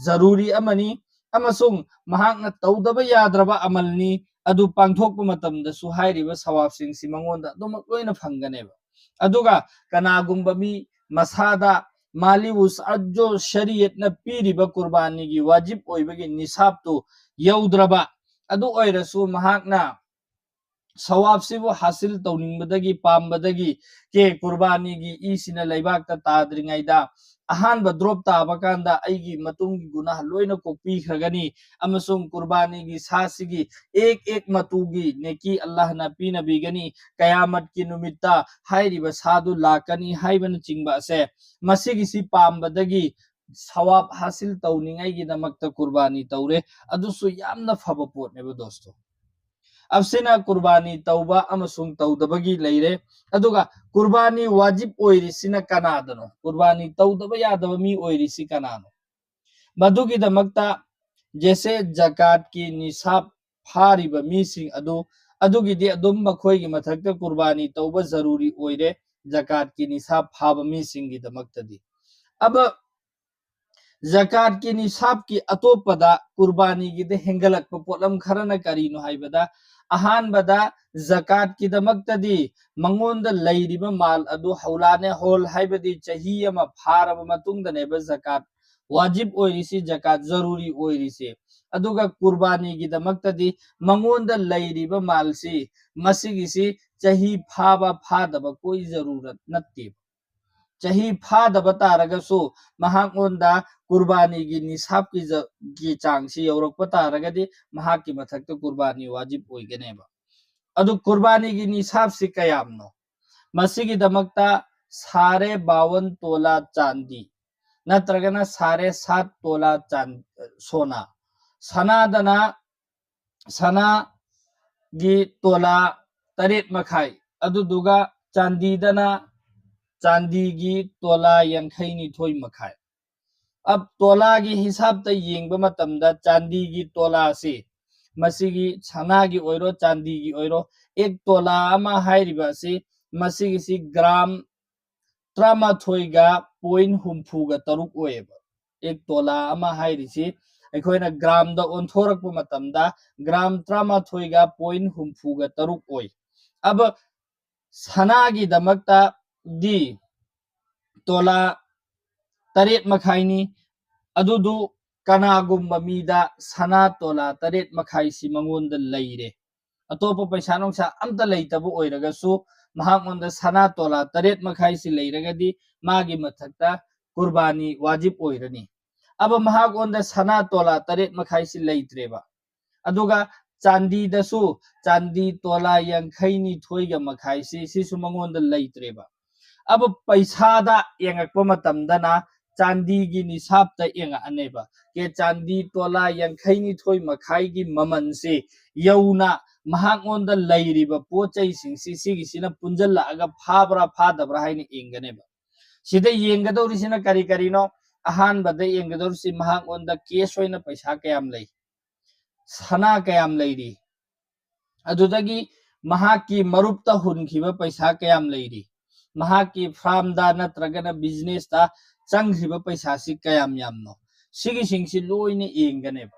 ꯖꯔꯨꯔꯤ ꯑꯃꯅꯤ, ꯑꯃꯁꯨꯡ ꯃꯍꯥꯛꯅ ꯇꯧꯗꯕ ꯌꯥꯗ꯭ꯔꯕ ꯑꯃꯜꯅꯤ꯫ ꯑꯗꯨ ꯄꯥꯡꯊꯣꯛꯄ ꯃꯇꯝꯗꯁꯨ ꯍꯥꯏꯔꯤꯕ ꯁꯋꯥꯕꯁꯤꯡꯁꯤ ꯃꯉꯣꯟꯗ ꯑꯗꯨꯃꯛ ꯂꯣꯏꯅ ꯐꯪꯒꯅꯦꯕ꯫ ꯑꯗꯨꯒ ꯀꯅꯥꯒꯨꯝꯕ ꯃꯤ ꯃꯁꯥꯗ ꯃꯥꯂꯤ ꯋꯨꯁꯑꯠꯖꯣ ꯁꯔꯤꯌꯠꯅ ꯄꯤꯔꯤꯕ ꯀꯨꯔꯕꯥꯅꯤꯒꯤ ꯋꯥꯖꯤꯕ ꯑꯣꯏꯕꯒꯤ ꯅꯤꯁꯥꯕꯇꯨ ꯌꯧꯗ꯭ꯔꯕ, ꯑꯗꯨ ꯑꯣꯏꯔꯁꯨ ꯃꯍꯥꯛꯅ ꯁꯋꯥꯕꯁꯤꯕꯨ ꯍꯥꯁꯤꯜ ꯇꯧꯅꯤꯡꯕꯗꯒꯤ, ꯄꯥꯝꯕꯗꯒꯤ, ꯀꯦ ꯀꯨꯔꯕꯥꯅꯤꯒꯤ ꯏꯁꯤꯅ ꯂꯩꯕꯥꯛꯇ ꯇꯥꯗ꯭ꯔꯤꯉꯩꯗ ꯑꯍꯥꯟꯕ ꯗ꯭ꯔꯣꯞ ꯇꯥꯕ ꯀꯥꯟꯗ ꯑꯩꯒꯤ ꯃꯇꯨꯡꯒꯤ ꯒꯨꯅꯥꯍ ꯂꯣꯏꯅ ꯀꯣꯛꯄꯤꯈ꯭ꯔꯒꯅꯤ, ꯑꯃꯁꯨꯡ ꯀꯨꯔꯕꯥꯅꯤꯒꯤ ꯁꯥꯁꯤꯒꯤ ꯑꯦꯛ ꯑꯦꯛ ꯃꯇꯨꯒꯤ ꯅꯦꯀꯤ ꯑꯜꯂꯥꯍꯅ ꯄꯤꯅꯕꯤꯒꯅꯤ꯫ ꯀꯌꯥꯃꯠꯀꯤ ꯅꯨꯃꯤꯠꯇ ꯍꯥꯏꯔꯤꯕ ꯁꯥꯗꯨ ꯂꯥꯛꯀꯅꯤ ꯍꯥꯏꯕꯅꯆꯤꯡꯕ ꯑꯁꯦ, ꯃꯁꯤꯒꯤꯁꯤ ꯄꯥꯝꯕꯗꯒꯤ ꯁꯋꯥꯕ ꯍꯥꯁꯤꯜ ꯇꯧꯅꯤꯡꯉꯥꯏꯒꯤꯗꯃꯛꯇ ꯀꯨꯔꯕꯥꯅꯤ ꯇꯧꯔꯦ꯫ ꯑꯗꯨꯁꯨ ꯌꯥꯝꯅ ꯐꯕ ꯄꯣꯠꯅꯦꯕ ꯗꯣꯁꯇꯣ꯫ ꯑꯁꯤꯅ ꯀꯨꯔꯕꯥꯅꯤ ꯇꯧꯕ ꯑꯃꯁꯨꯡ ꯇꯧꯗꯕꯒꯤ ꯂꯩꯔꯦ꯫ ꯑꯗꯨꯒ ꯀꯨꯔꯕꯥꯅꯤ ꯋꯥꯖꯤꯕ ꯑꯣꯏꯔꯤꯁꯤꯅ ꯀꯅꯥꯗꯅꯣ? ꯀꯨꯔꯕꯥꯅꯤ ꯇꯧꯗꯕ ꯌꯥꯗꯕ ꯃꯤ ꯑꯣꯏꯔꯤꯁꯤ ꯀꯅꯥꯅꯣ? ꯃꯗꯨꯒꯤꯗꯃꯛꯇ ꯖꯦꯁꯦ ꯖꯀꯥꯠꯀꯤ ꯅꯤꯁꯥꯕ ꯐꯥꯔꯤꯕ ꯃꯤꯁꯤꯡ ꯑꯗꯨ, ꯑꯗꯨꯒꯤꯗꯤ ꯑꯗꯨꯝ ꯃꯈꯣꯏꯒꯤ ꯃꯊꯛꯇ ꯀꯨꯔꯕꯥꯅꯤ ꯇꯧꯕ ꯖꯔꯨꯔꯤ ꯑꯣꯏꯔꯦ, ꯖꯀꯥꯠꯀꯤ ꯅꯤꯁꯥꯕ ꯐꯥꯕ ꯃꯤꯁꯤꯡꯒꯤꯗꯃꯛꯇꯗꯤ꯫ ꯑꯕ ꯖꯀꯥꯠꯀꯤ ꯅꯤꯁꯥꯕꯀꯤ ꯑꯇꯣꯞꯄꯗ ꯀꯨꯔꯕꯥꯅꯤꯒꯤꯗ ꯍꯦꯟꯒꯠꯂꯛꯄ ꯄꯣꯠꯂꯝ ꯈꯔꯅ ꯀꯔꯤꯅꯣ ꯍꯥꯏꯕꯗ, ꯑꯍꯥꯟꯕꯗ ꯖꯀꯥꯠꯀꯤꯗꯃꯛꯇꯗꯤ ꯃꯉꯣꯟꯗ ꯂꯩꯔꯤꯕ ꯃꯥꯜ ꯑꯗꯨ ꯍꯧꯂꯥꯅꯦ ꯍꯣꯜ, ꯍꯥꯏꯕꯗꯤ ꯆꯍꯤ ꯑꯃ ꯐꯥꯔꯕ ꯃꯇꯨꯡꯗꯅꯦꯕ ꯖꯀꯥꯠ ꯋꯥꯖꯤꯕ ꯑꯣꯏꯔꯤꯁꯤ, ꯖꯀꯥꯠ ꯖꯔꯨꯔꯤ ꯑꯣꯏꯔꯤꯁꯤ꯫ ꯑꯗꯨꯒ ꯀꯨꯔꯕꯥꯅꯤꯒꯤꯗꯃꯛꯇꯗꯤ ꯃꯉꯣꯟꯗ ꯂꯩꯔꯤꯕ ꯃꯥꯜꯁꯤ, ꯃꯁꯤꯒꯤꯁꯤ ꯆꯍꯤ ꯐꯥꯕ ꯐꯥꯗꯕ ꯀꯣꯏ ꯖꯔꯨꯔꯠ ꯅꯠꯇꯦꯕ꯫ ꯆꯍꯤ ꯐꯥꯗꯕ ꯇꯥꯔꯒꯁꯨ ꯃꯍꯥꯛꯉꯣꯟꯗ ꯀꯨꯔꯕꯥꯅꯤꯒꯤ ꯅꯤꯁꯥꯕꯀꯤ ꯖ-, ꯒꯤ ꯆꯥꯡꯁꯤ ꯌꯧꯔꯛꯄ ꯇꯥꯔꯒꯗꯤ ꯃꯍꯥꯛꯀꯤ ꯃꯊꯛꯇ ꯀꯨꯔꯕꯥꯅꯤ ꯋꯥꯖꯤꯕ ꯑꯣꯏꯒꯅꯦꯕ꯫ ꯑꯗꯨ ꯀꯨꯔꯕꯥꯅꯤꯒꯤ ꯅꯤꯁꯥꯕꯁꯤ ꯀꯌꯥꯝꯅꯣ? ꯃꯁꯤꯒꯤꯗꯃꯛꯇ ꯁꯥꯔꯦ ꯕꯥꯋꯟ ꯇꯣꯂꯥ ꯆꯥꯟꯗꯤ ꯅꯠꯇ꯭ꯔꯒꯅ ꯁꯥꯔꯦ ꯁꯥꯠ ꯇꯣꯂꯥ ꯆꯥꯟ-, ꯁꯣꯅꯥ, ꯁꯅꯥꯗꯅ ꯁꯅꯥꯒꯤ ꯇꯣꯂꯥ ꯇꯔꯦꯠ ꯃꯈꯥꯏ, ꯑꯗꯨꯗꯨꯒ ꯆꯥꯟꯗꯤꯗꯅ ꯆꯥꯟꯗꯤꯒꯤ ꯇꯣꯂꯥ ꯌꯥꯡꯈꯩ ꯅꯤꯊꯣꯏ ꯃꯈꯥꯏ꯫ ꯑꯕ ꯇꯣꯂꯥꯒꯤ ꯍꯤꯁꯥꯕꯇ ꯌꯦꯡꯕ ꯃꯇꯝꯗ ꯆꯥꯟꯗꯤꯒꯤ ꯇꯣꯂꯥꯁꯤ, ꯃꯁꯤꯒꯤ ꯁꯅꯥꯒꯤ ꯑꯣꯏꯔꯣ ꯆꯥꯟꯗꯤꯒꯤ ꯑꯣꯏꯔꯣ, ꯑꯦꯛ ꯇꯣꯂꯥ ꯑꯃ ꯍꯥꯏꯔꯤꯕ ꯑꯁꯤ, ꯃꯁꯤꯒꯤꯁꯤ ꯒ꯭ꯔꯥꯝ ꯇꯔꯥꯃꯥꯊꯣꯏꯒ ꯄꯣꯏꯟ ꯍꯨꯝꯐꯨꯒ ꯇꯔꯨꯛ ꯑꯣꯏꯌꯦꯕ꯫ ꯑꯦꯛ ꯇꯣꯂꯥ ꯑꯃ ꯍꯥꯏꯔꯤꯁꯤ ꯑꯩꯈꯣꯏꯅ ꯒ꯭ꯔꯥꯝꯗ ꯑꯣꯟꯊꯣꯔꯛꯄ ꯃꯇꯝꯗ ꯒ꯭ꯔꯥꯝ ꯇꯔꯥꯃꯥꯊꯣꯏꯒ ꯄꯣꯏꯟ ꯍꯨꯝꯐꯨꯒ ꯇꯔꯨꯛ ꯑꯣꯏ꯫ ꯑꯕ ꯁꯅꯥꯒꯤꯗꯃꯛꯇꯗꯤ ꯇꯣꯂꯥ ꯇꯔꯦꯠ ꯃꯈꯥꯏꯅꯤ꯫ ꯑꯗꯨꯗꯨ ꯀꯅꯥꯒꯨꯝꯕ ꯃꯤꯗ ꯁꯅꯥ ꯇꯣꯂꯥ ꯇꯔꯦꯠ ꯃꯈꯥꯏꯁꯤ ꯃꯉꯣꯟꯗ ꯂꯩꯔꯦ, ꯑꯇꯣꯞꯄ ꯄꯩꯁꯥ ꯅꯨꯡꯁꯥ ꯑꯝꯇ ꯂꯩꯇꯕ ꯑꯣꯏꯔꯒꯁꯨ ꯃꯍꯥꯛꯉꯣꯟꯗ ꯁꯅꯥ ꯇꯣꯂꯥ ꯇꯔꯦꯠ ꯃꯈꯥꯏꯁꯤ ꯂꯩꯔꯒꯗꯤ ꯃꯥꯒꯤ ꯃꯊꯛꯇ ꯀꯨꯔꯕꯥꯅꯤ ꯋꯥꯖꯤꯕ ꯑꯣꯏꯔꯅꯤ꯫ ꯑꯕ ꯃꯍꯥꯛꯉꯣꯟꯗ ꯁꯅꯥ ꯇꯣꯂꯥ ꯇꯔꯦꯠ ꯃꯈꯥꯏꯁꯤ ꯂꯩꯇ꯭ꯔꯦꯕ, ꯑꯗꯨꯒ ꯆꯥꯟꯗꯤꯗꯁꯨ ꯆꯥꯟꯗꯤ ꯇꯣꯂꯥ ꯌꯥꯡꯈꯩ ꯅꯤꯊꯣꯏꯒ ꯃꯈꯥꯏꯁꯤ ꯁꯤꯁꯨ ꯃꯉꯣꯟꯗ ꯂꯩꯇ꯭ꯔꯦꯕ꯫ ꯑꯕ ꯄꯩꯁꯥꯗ ꯌꯦꯡꯉꯛꯄ ꯃꯇꯝꯗꯅ ꯆꯥꯟꯗꯤꯒꯤ ꯅꯤꯁꯥꯞꯇ ꯌꯦꯡꯉꯛꯑꯅꯦꯕ꯫ ꯀꯦ ꯆꯥꯟꯗꯤ ꯇꯣꯂꯥ ꯌꯥꯡꯈꯩ ꯅꯤꯊꯣꯏ ꯃꯈꯥꯏꯒꯤ ꯃꯃꯜꯁꯤ ꯌꯧꯅ ꯃꯍꯥꯛꯉꯣꯟꯗ ꯂꯩꯔꯤꯕ ꯄꯣꯠ ꯆꯩꯁꯤꯡꯁꯤ ꯁꯤꯒꯤꯁꯤꯅ ꯄꯨꯟꯁꯤꯜꯂꯛꯑꯒ ꯐꯥꯕ꯭ꯔꯥ ꯐꯥꯗꯕ꯭ꯔꯥ ꯍꯥꯏꯅ ꯌꯦꯡꯒꯅꯦꯕ꯫ ꯁꯤꯗ ꯌꯦꯡꯒꯗꯧꯔꯤꯁꯤꯅ ꯀꯔꯤ ꯀꯔꯤꯅꯣ? ꯑꯍꯥꯟꯕꯗ ꯌꯦꯡꯒꯗꯧꯔꯤꯁꯤ ꯃꯍꯥꯛꯉꯣꯟꯗ cash ꯑꯣꯏꯅ ꯄꯩꯁꯥ ꯀꯌꯥꯝ ꯂꯩ, ꯁꯅꯥ ꯀꯌꯥꯝ ꯂꯩꯔꯤ, ꯑꯗꯨꯗꯒꯤ ꯃꯍꯥꯛꯀꯤ ꯃꯔꯨꯞꯇ ꯍꯨꯟꯈꯤꯕ ꯄꯩꯁꯥ ꯀꯌꯥꯝ ꯂꯩꯔꯤ, ꯃꯍꯥꯛꯀꯤ farmꯗ ꯅꯠꯇ꯭ꯔꯒꯅ businessꯇ ꯆꯪꯈ꯭ꯔꯤꯕ ꯄꯩꯁꯥꯁꯤ ꯀꯌꯥꯝ ꯌꯥꯝꯅꯣ, ꯁꯤꯒꯤꯁꯤꯡꯁꯤ ꯂꯣꯏꯅ ꯌꯦꯡꯒꯅꯦꯕ꯫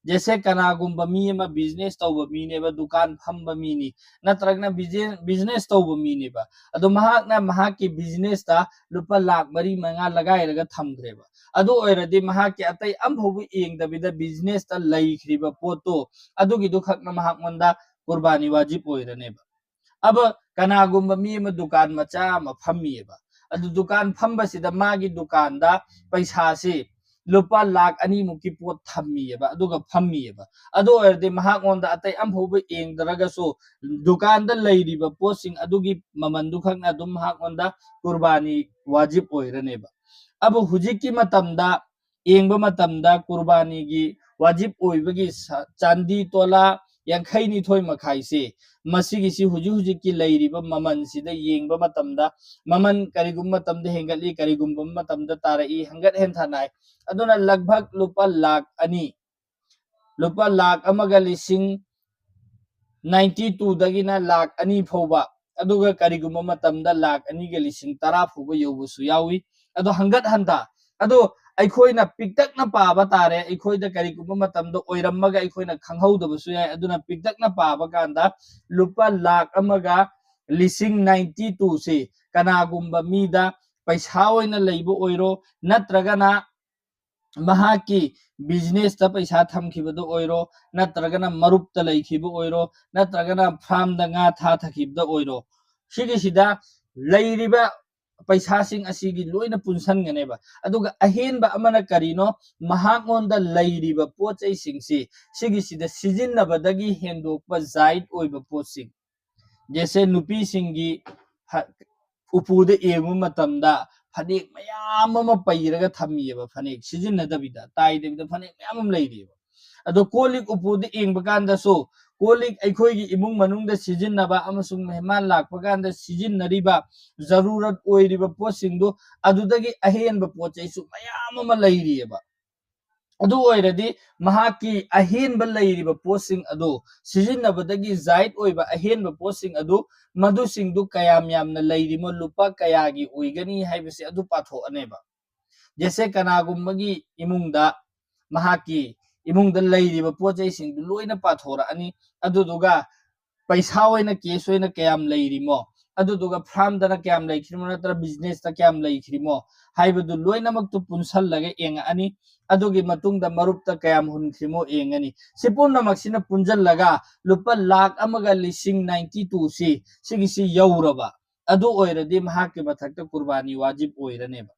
ꯖꯦꯁꯦ ꯀꯅꯥꯒꯨꯝꯕ ꯃꯤ ꯑꯃ business ꯇꯧꯕ ꯃꯤꯅꯦꯕ, ꯗꯨꯀꯥꯟ ꯐꯝꯕ ꯃꯤꯅꯤ, ꯅꯠꯇ꯭ꯔꯒꯅ business ꯇꯧꯕ ꯃꯤꯅꯦꯕ, ꯑꯗꯣ ꯃꯍꯥꯛꯅ ꯃꯍꯥꯛꯀꯤ businessꯇ ꯂꯨꯄꯥ ꯂꯥꯈ ꯃꯔꯤ ꯃꯉꯥ ꯂꯒꯥꯏꯔꯒ ꯊꯝꯈ꯭ꯔꯦꯕ꯫ ꯑꯗꯨ ꯑꯣꯏꯔꯗꯤ ꯃꯍꯥꯛꯀꯤ ꯑꯇꯩ ꯑꯝꯐꯥꯎꯕ ꯌꯦꯡꯗꯕꯤꯗ businessꯇ ꯂꯩꯈ꯭ꯔꯤꯕ ꯄꯣꯠꯇꯣ ꯑꯗꯨꯒꯤꯗꯨ ꯈꯛꯅ ꯃꯍꯥꯛꯉꯣꯟꯗ ꯀꯨꯔꯕꯥꯅꯤ ꯋꯥꯖꯤꯕ ꯑꯣꯏꯔꯅꯦꯕ꯫ ꯑꯕ ꯀꯅꯥꯒꯨꯝꯕ ꯃꯤ ꯑꯃ ꯗꯨꯀꯥꯟ ꯃꯆꯥ ꯑꯃ ꯐꯝꯃꯤꯑꯕ, ꯑꯗꯨ ꯗꯨꯀꯥꯟ ꯐꯝꯕꯁꯤꯗ ꯃꯥꯒꯤ ꯗꯨꯀꯥꯟꯗ ꯄꯩꯁꯥꯁꯤ ꯂꯨꯄꯥ ꯂꯥꯈ ꯑꯅꯤꯃꯨꯛꯀꯤ ꯄꯣꯠ ꯊꯝꯃꯤꯑꯕ, ꯑꯗꯨꯒ ꯐꯝꯃꯤꯑꯕ꯫ ꯑꯗꯨ ꯑꯣꯏꯔꯗꯤ ꯃꯍꯥꯛꯉꯣꯟꯗ ꯑꯇꯩ ꯑꯝꯐꯥꯎꯕ ꯌꯦꯡꯗ꯭ꯔꯒꯁꯨ ꯗꯨꯀꯥꯟꯗ ꯂꯩꯔꯤꯕ ꯄꯣꯠꯁꯤꯡ ꯑꯗꯨꯒꯤ ꯃꯃꯜꯗꯨ ꯈꯛꯅ ꯑꯗꯨꯝ ꯃꯍꯥꯛꯉꯣꯟꯗ ꯀꯨꯔꯕꯥꯅꯤ ꯋꯥꯖꯤꯕ ꯑꯣꯏꯔꯅꯦꯕ꯫ ꯑꯕ ꯍꯧꯖꯤꯛꯀꯤ ꯃꯇꯝꯗ ꯌꯦꯡꯕ ꯃꯇꯝꯗ ꯀꯨꯔꯕꯥꯅꯤꯒꯤ ꯋꯥꯖꯤꯕ ꯑꯣꯏꯕꯒꯤ ꯁ-, ꯆꯥꯟꯗꯤ ꯇꯣꯂꯥ ꯌꯥꯡꯈꯩ ꯅꯤꯊꯣꯏ ꯃꯈꯥꯏꯁꯦ, ꯃꯁꯤꯒꯤꯁꯤ ꯍꯧꯖꯤꯛ ꯍꯧꯖꯤꯛꯀꯤ ꯂꯩꯔꯤꯕ ꯃꯃꯜꯁꯤꯗ ꯌꯦꯡꯕ ꯃꯇꯝꯗ ꯃꯃꯜ ꯀꯔꯤꯒꯨꯝꯕ ꯃꯇꯝꯗ ꯍꯦꯟꯒꯠꯂꯤ, ꯀꯔꯤꯒꯨꯝꯕ ꯃꯇꯝꯗ ꯇꯥꯔꯛꯏ, ꯍꯦꯟꯒꯠ ꯍꯦꯟꯊ ꯅꯥꯏ꯫ ꯑꯗꯨꯅ ꯂꯒꯚꯒ ꯂꯨꯄꯥ ꯂꯥꯈ ꯑꯅꯤ, ꯂꯨꯄꯥ ꯂꯥꯈ ꯑꯃꯒ ꯂꯤꯁꯤꯡ ꯅꯥꯏꯟꯇꯤ ꯇꯨꯗꯒꯤꯅ ꯂꯥꯈ ꯑꯅꯤ ꯐꯥꯎꯕ, ꯑꯗꯨꯒ ꯀꯔꯤꯒꯨꯝꯕ ꯃꯇꯝꯗ ꯂꯥꯈ ꯑꯅꯤꯒ ꯂꯤꯁꯤꯡ ꯇꯔꯥ ꯐꯥꯎꯕ ꯌꯧꯕꯁꯨ ꯌꯥꯎꯏ꯫ ꯑꯗꯣ ꯍꯪꯒꯠ ꯍꯟꯗ, ꯑꯗꯣ ꯑꯩꯈꯣꯏꯅ ꯄꯤꯛꯇꯛꯅ ꯄꯥꯕ ꯇꯥꯔꯦ꯫ ꯑꯩꯈꯣꯏꯗ ꯀꯔꯤꯒꯨꯝꯕ ꯃꯇꯝꯗ ꯑꯣꯏꯔꯝꯃꯒ ꯑꯩꯈꯣꯏꯅ ꯈꯪꯍꯧꯗꯕꯁꯨ ꯌꯥꯏ꯫ ꯑꯗꯨꯅ ꯄꯤꯛꯇꯛꯅ ꯄꯥꯕ ꯀꯥꯟꯗ ꯂꯨꯄꯥ ꯂꯥꯈ ꯑꯃꯒ ꯂꯤꯁꯤꯡ ꯅꯥꯏꯟꯇꯤ ꯇꯨꯁꯤ ꯀꯅꯥꯒꯨꯝꯕ ꯃꯤꯗ ꯄꯩꯁꯥ ꯑꯣꯏꯅ ꯂꯩꯕ ꯑꯣꯏꯔꯣ, ꯅꯠꯇ꯭ꯔꯒꯅ ꯃꯍꯥꯛꯀꯤ ꯕꯤꯖꯤꯅꯦꯁꯇ ꯄꯩꯁꯥ ꯊꯝꯈꯤꯕꯗ ꯑꯣꯏꯔꯣ, ꯅꯠꯇ꯭ꯔꯒꯅ ꯃꯔꯨꯞꯇ ꯂꯩꯈꯤꯕ ꯑꯣꯏꯔꯣ, ꯅꯠꯇ꯭ꯔꯒꯅ ꯐꯥꯔꯝꯗ ꯉꯥ ꯊꯥꯊꯈꯤꯕꯗ ꯑꯣꯏꯔꯣ, ꯁꯤꯒꯤꯁꯤꯗ ꯂꯩꯔꯤꯕ ꯄꯩꯁꯥꯁꯤꯡ ꯑꯁꯤꯒꯤ ꯂꯣꯏꯅ ꯄꯨꯟꯁꯟꯒꯅꯦꯕ꯫ ꯑꯗꯨꯒ ꯑꯍꯦꯟꯕ ꯑꯃꯅ ꯀꯔꯤꯅꯣ? ꯃꯍꯥꯛꯉꯣꯟꯗ ꯂꯩꯔꯤꯕ ꯄꯣꯠ ꯆꯩꯁꯤꯡꯁꯤ ꯁꯤꯒꯤꯁꯤꯗ ꯁꯤꯖꯤꯟꯅꯕꯗꯒꯤ ꯍꯦꯟꯗꯣꯛꯄ ꯖꯥꯏꯠ ꯑꯣꯏꯕ ꯄꯣꯠꯁꯤꯡ, ꯖꯦꯁꯦ ꯅꯨꯄꯤꯁꯤꯡꯒꯤ ꯍ-, ꯎꯄꯨꯗ ꯌꯦꯡꯕ ꯃꯇꯝꯗ ꯐꯅꯦꯛ ꯃꯌꯥꯝ ꯑꯃ ꯄꯩꯔꯒ ꯊꯝꯃꯤꯑꯕ, ꯐꯅꯦꯛ ꯁꯤꯖꯤꯟꯅꯗꯕꯤꯗ, ꯇꯥꯏꯗꯕꯤꯗ ꯐꯅꯦꯛ ꯃꯌꯥꯝ ꯑꯃ ꯂꯩꯔꯤꯑꯕ꯫ ꯑꯗꯣ ꯀꯣꯜ ꯂꯤꯛ ꯎꯄꯨꯗ ꯌꯦꯡꯕ ꯀꯥꯟꯗꯁꯨ, ꯀꯣꯜ ꯂꯤꯛ ꯑꯩꯈꯣꯏꯒꯤ ꯏꯃꯨꯡ ꯃꯅꯨꯡꯗ ꯁꯤꯖꯤꯟꯅꯕ ꯑꯃꯁꯨꯡ ꯃꯦꯍꯃꯥꯟ ꯂꯥꯛꯄ ꯀꯥꯟꯗ ꯁꯤꯖꯤꯟꯅꯔꯤꯕ ꯖꯔꯨꯔꯠ ꯑꯣꯏꯔꯤꯕ ꯄꯣꯠꯁꯤꯡꯗꯣ, ꯑꯗꯨꯗꯒꯤ ꯑꯍꯦꯟꯕ ꯄꯣꯠ ꯆꯩꯁꯨ ꯃꯌꯥꯝ ꯑꯃ ꯂꯩꯔꯤꯑꯕ꯫ ꯑꯗꯨ ꯑꯣꯏꯔꯗꯤ ꯃꯍꯥꯛꯀꯤ ꯑꯍꯦꯟꯕ ꯂꯩꯔꯤꯕ ꯄꯣꯠꯁꯤꯡ ꯑꯗꯨ, ꯁꯤꯖꯤꯟꯅꯕꯗꯒꯤ ꯖꯥꯏꯠ ꯑꯣꯏꯕ ꯑꯍꯦꯟꯕ ꯄꯣꯠꯁꯤꯡ ꯑꯗꯨ, ꯃꯗꯨꯁꯤꯡꯗꯨ ꯀꯌꯥꯝ ꯌꯥꯝꯅ ꯂꯩꯔꯤꯃꯣ, ꯂꯨꯄꯥ ꯀꯌꯥꯒꯤ ꯑꯣꯏꯒꯅꯤ ꯍꯥꯏꯕꯁꯤ ꯑꯗꯨ ꯄꯥꯊꯣꯛꯑꯅꯦꯕ꯫ ꯖꯦꯁꯦ ꯀꯅꯥꯒꯨꯝꯕꯒꯤ ꯏꯃꯨꯡꯗ ꯃꯍꯥꯛꯀꯤ ꯏꯃꯨꯡꯗ ꯂꯩꯔꯤꯕ ꯄꯣꯠ ꯆꯩꯁꯤꯡꯗꯨ ꯂꯣꯏꯅ ꯄꯥꯊꯣꯔꯛꯑꯅꯤ꯫ ꯑꯗꯨꯗꯨꯒ ꯄꯩꯁꯥ ꯑꯣꯏꯅ, ꯀꯦꯁ ꯑꯣꯏꯅ ꯀꯌꯥꯝ ꯂꯩꯔꯤꯃꯣ, ꯑꯗꯨꯗꯨꯒ ꯐꯥꯔꯝꯗꯅ ꯀꯌꯥꯝ ꯂꯩꯈ꯭ꯔꯤꯃꯣ, ꯅꯠꯇ꯭ꯔꯒ ꯕꯤꯖꯤꯅꯦꯁꯇ ꯀꯌꯥꯝ ꯂꯩꯈ꯭ꯔꯤꯃꯣ ꯍꯥꯏꯕꯗꯨ ꯂꯣꯏꯅꯃꯛꯇꯨ ꯄꯨꯟꯁꯜꯂꯒ ꯌꯦꯡꯉꯛꯑꯅꯤ꯫ ꯑꯗꯨꯒꯤ ꯃꯇꯨꯡꯗ ꯃꯔꯨꯞꯇ ꯀꯌꯥꯝ ꯍꯨꯟꯈ꯭ꯔꯤꯃꯣ ꯌꯦꯡꯉꯅꯤ꯫ ꯁꯤ ꯄꯨꯝꯅꯃꯛꯁꯤꯅ ꯄꯨꯟꯁꯜꯂꯒ ꯂꯨꯄꯥ ꯂꯥꯈ ꯑꯃꯒ ꯂꯤꯁꯤꯡ ninety two ꯁꯤ, ꯁꯤꯒꯤꯁꯤ ꯌꯧꯔꯕ, ꯑꯗꯨ ꯑꯣꯏꯔꯗꯤ ꯃꯍꯥꯛꯀꯤ ꯃꯊꯛꯇ ꯀꯨꯔꯕꯥꯅꯤ ꯋꯥꯖꯤꯕ ꯑꯣꯏꯔꯅꯦꯕ꯫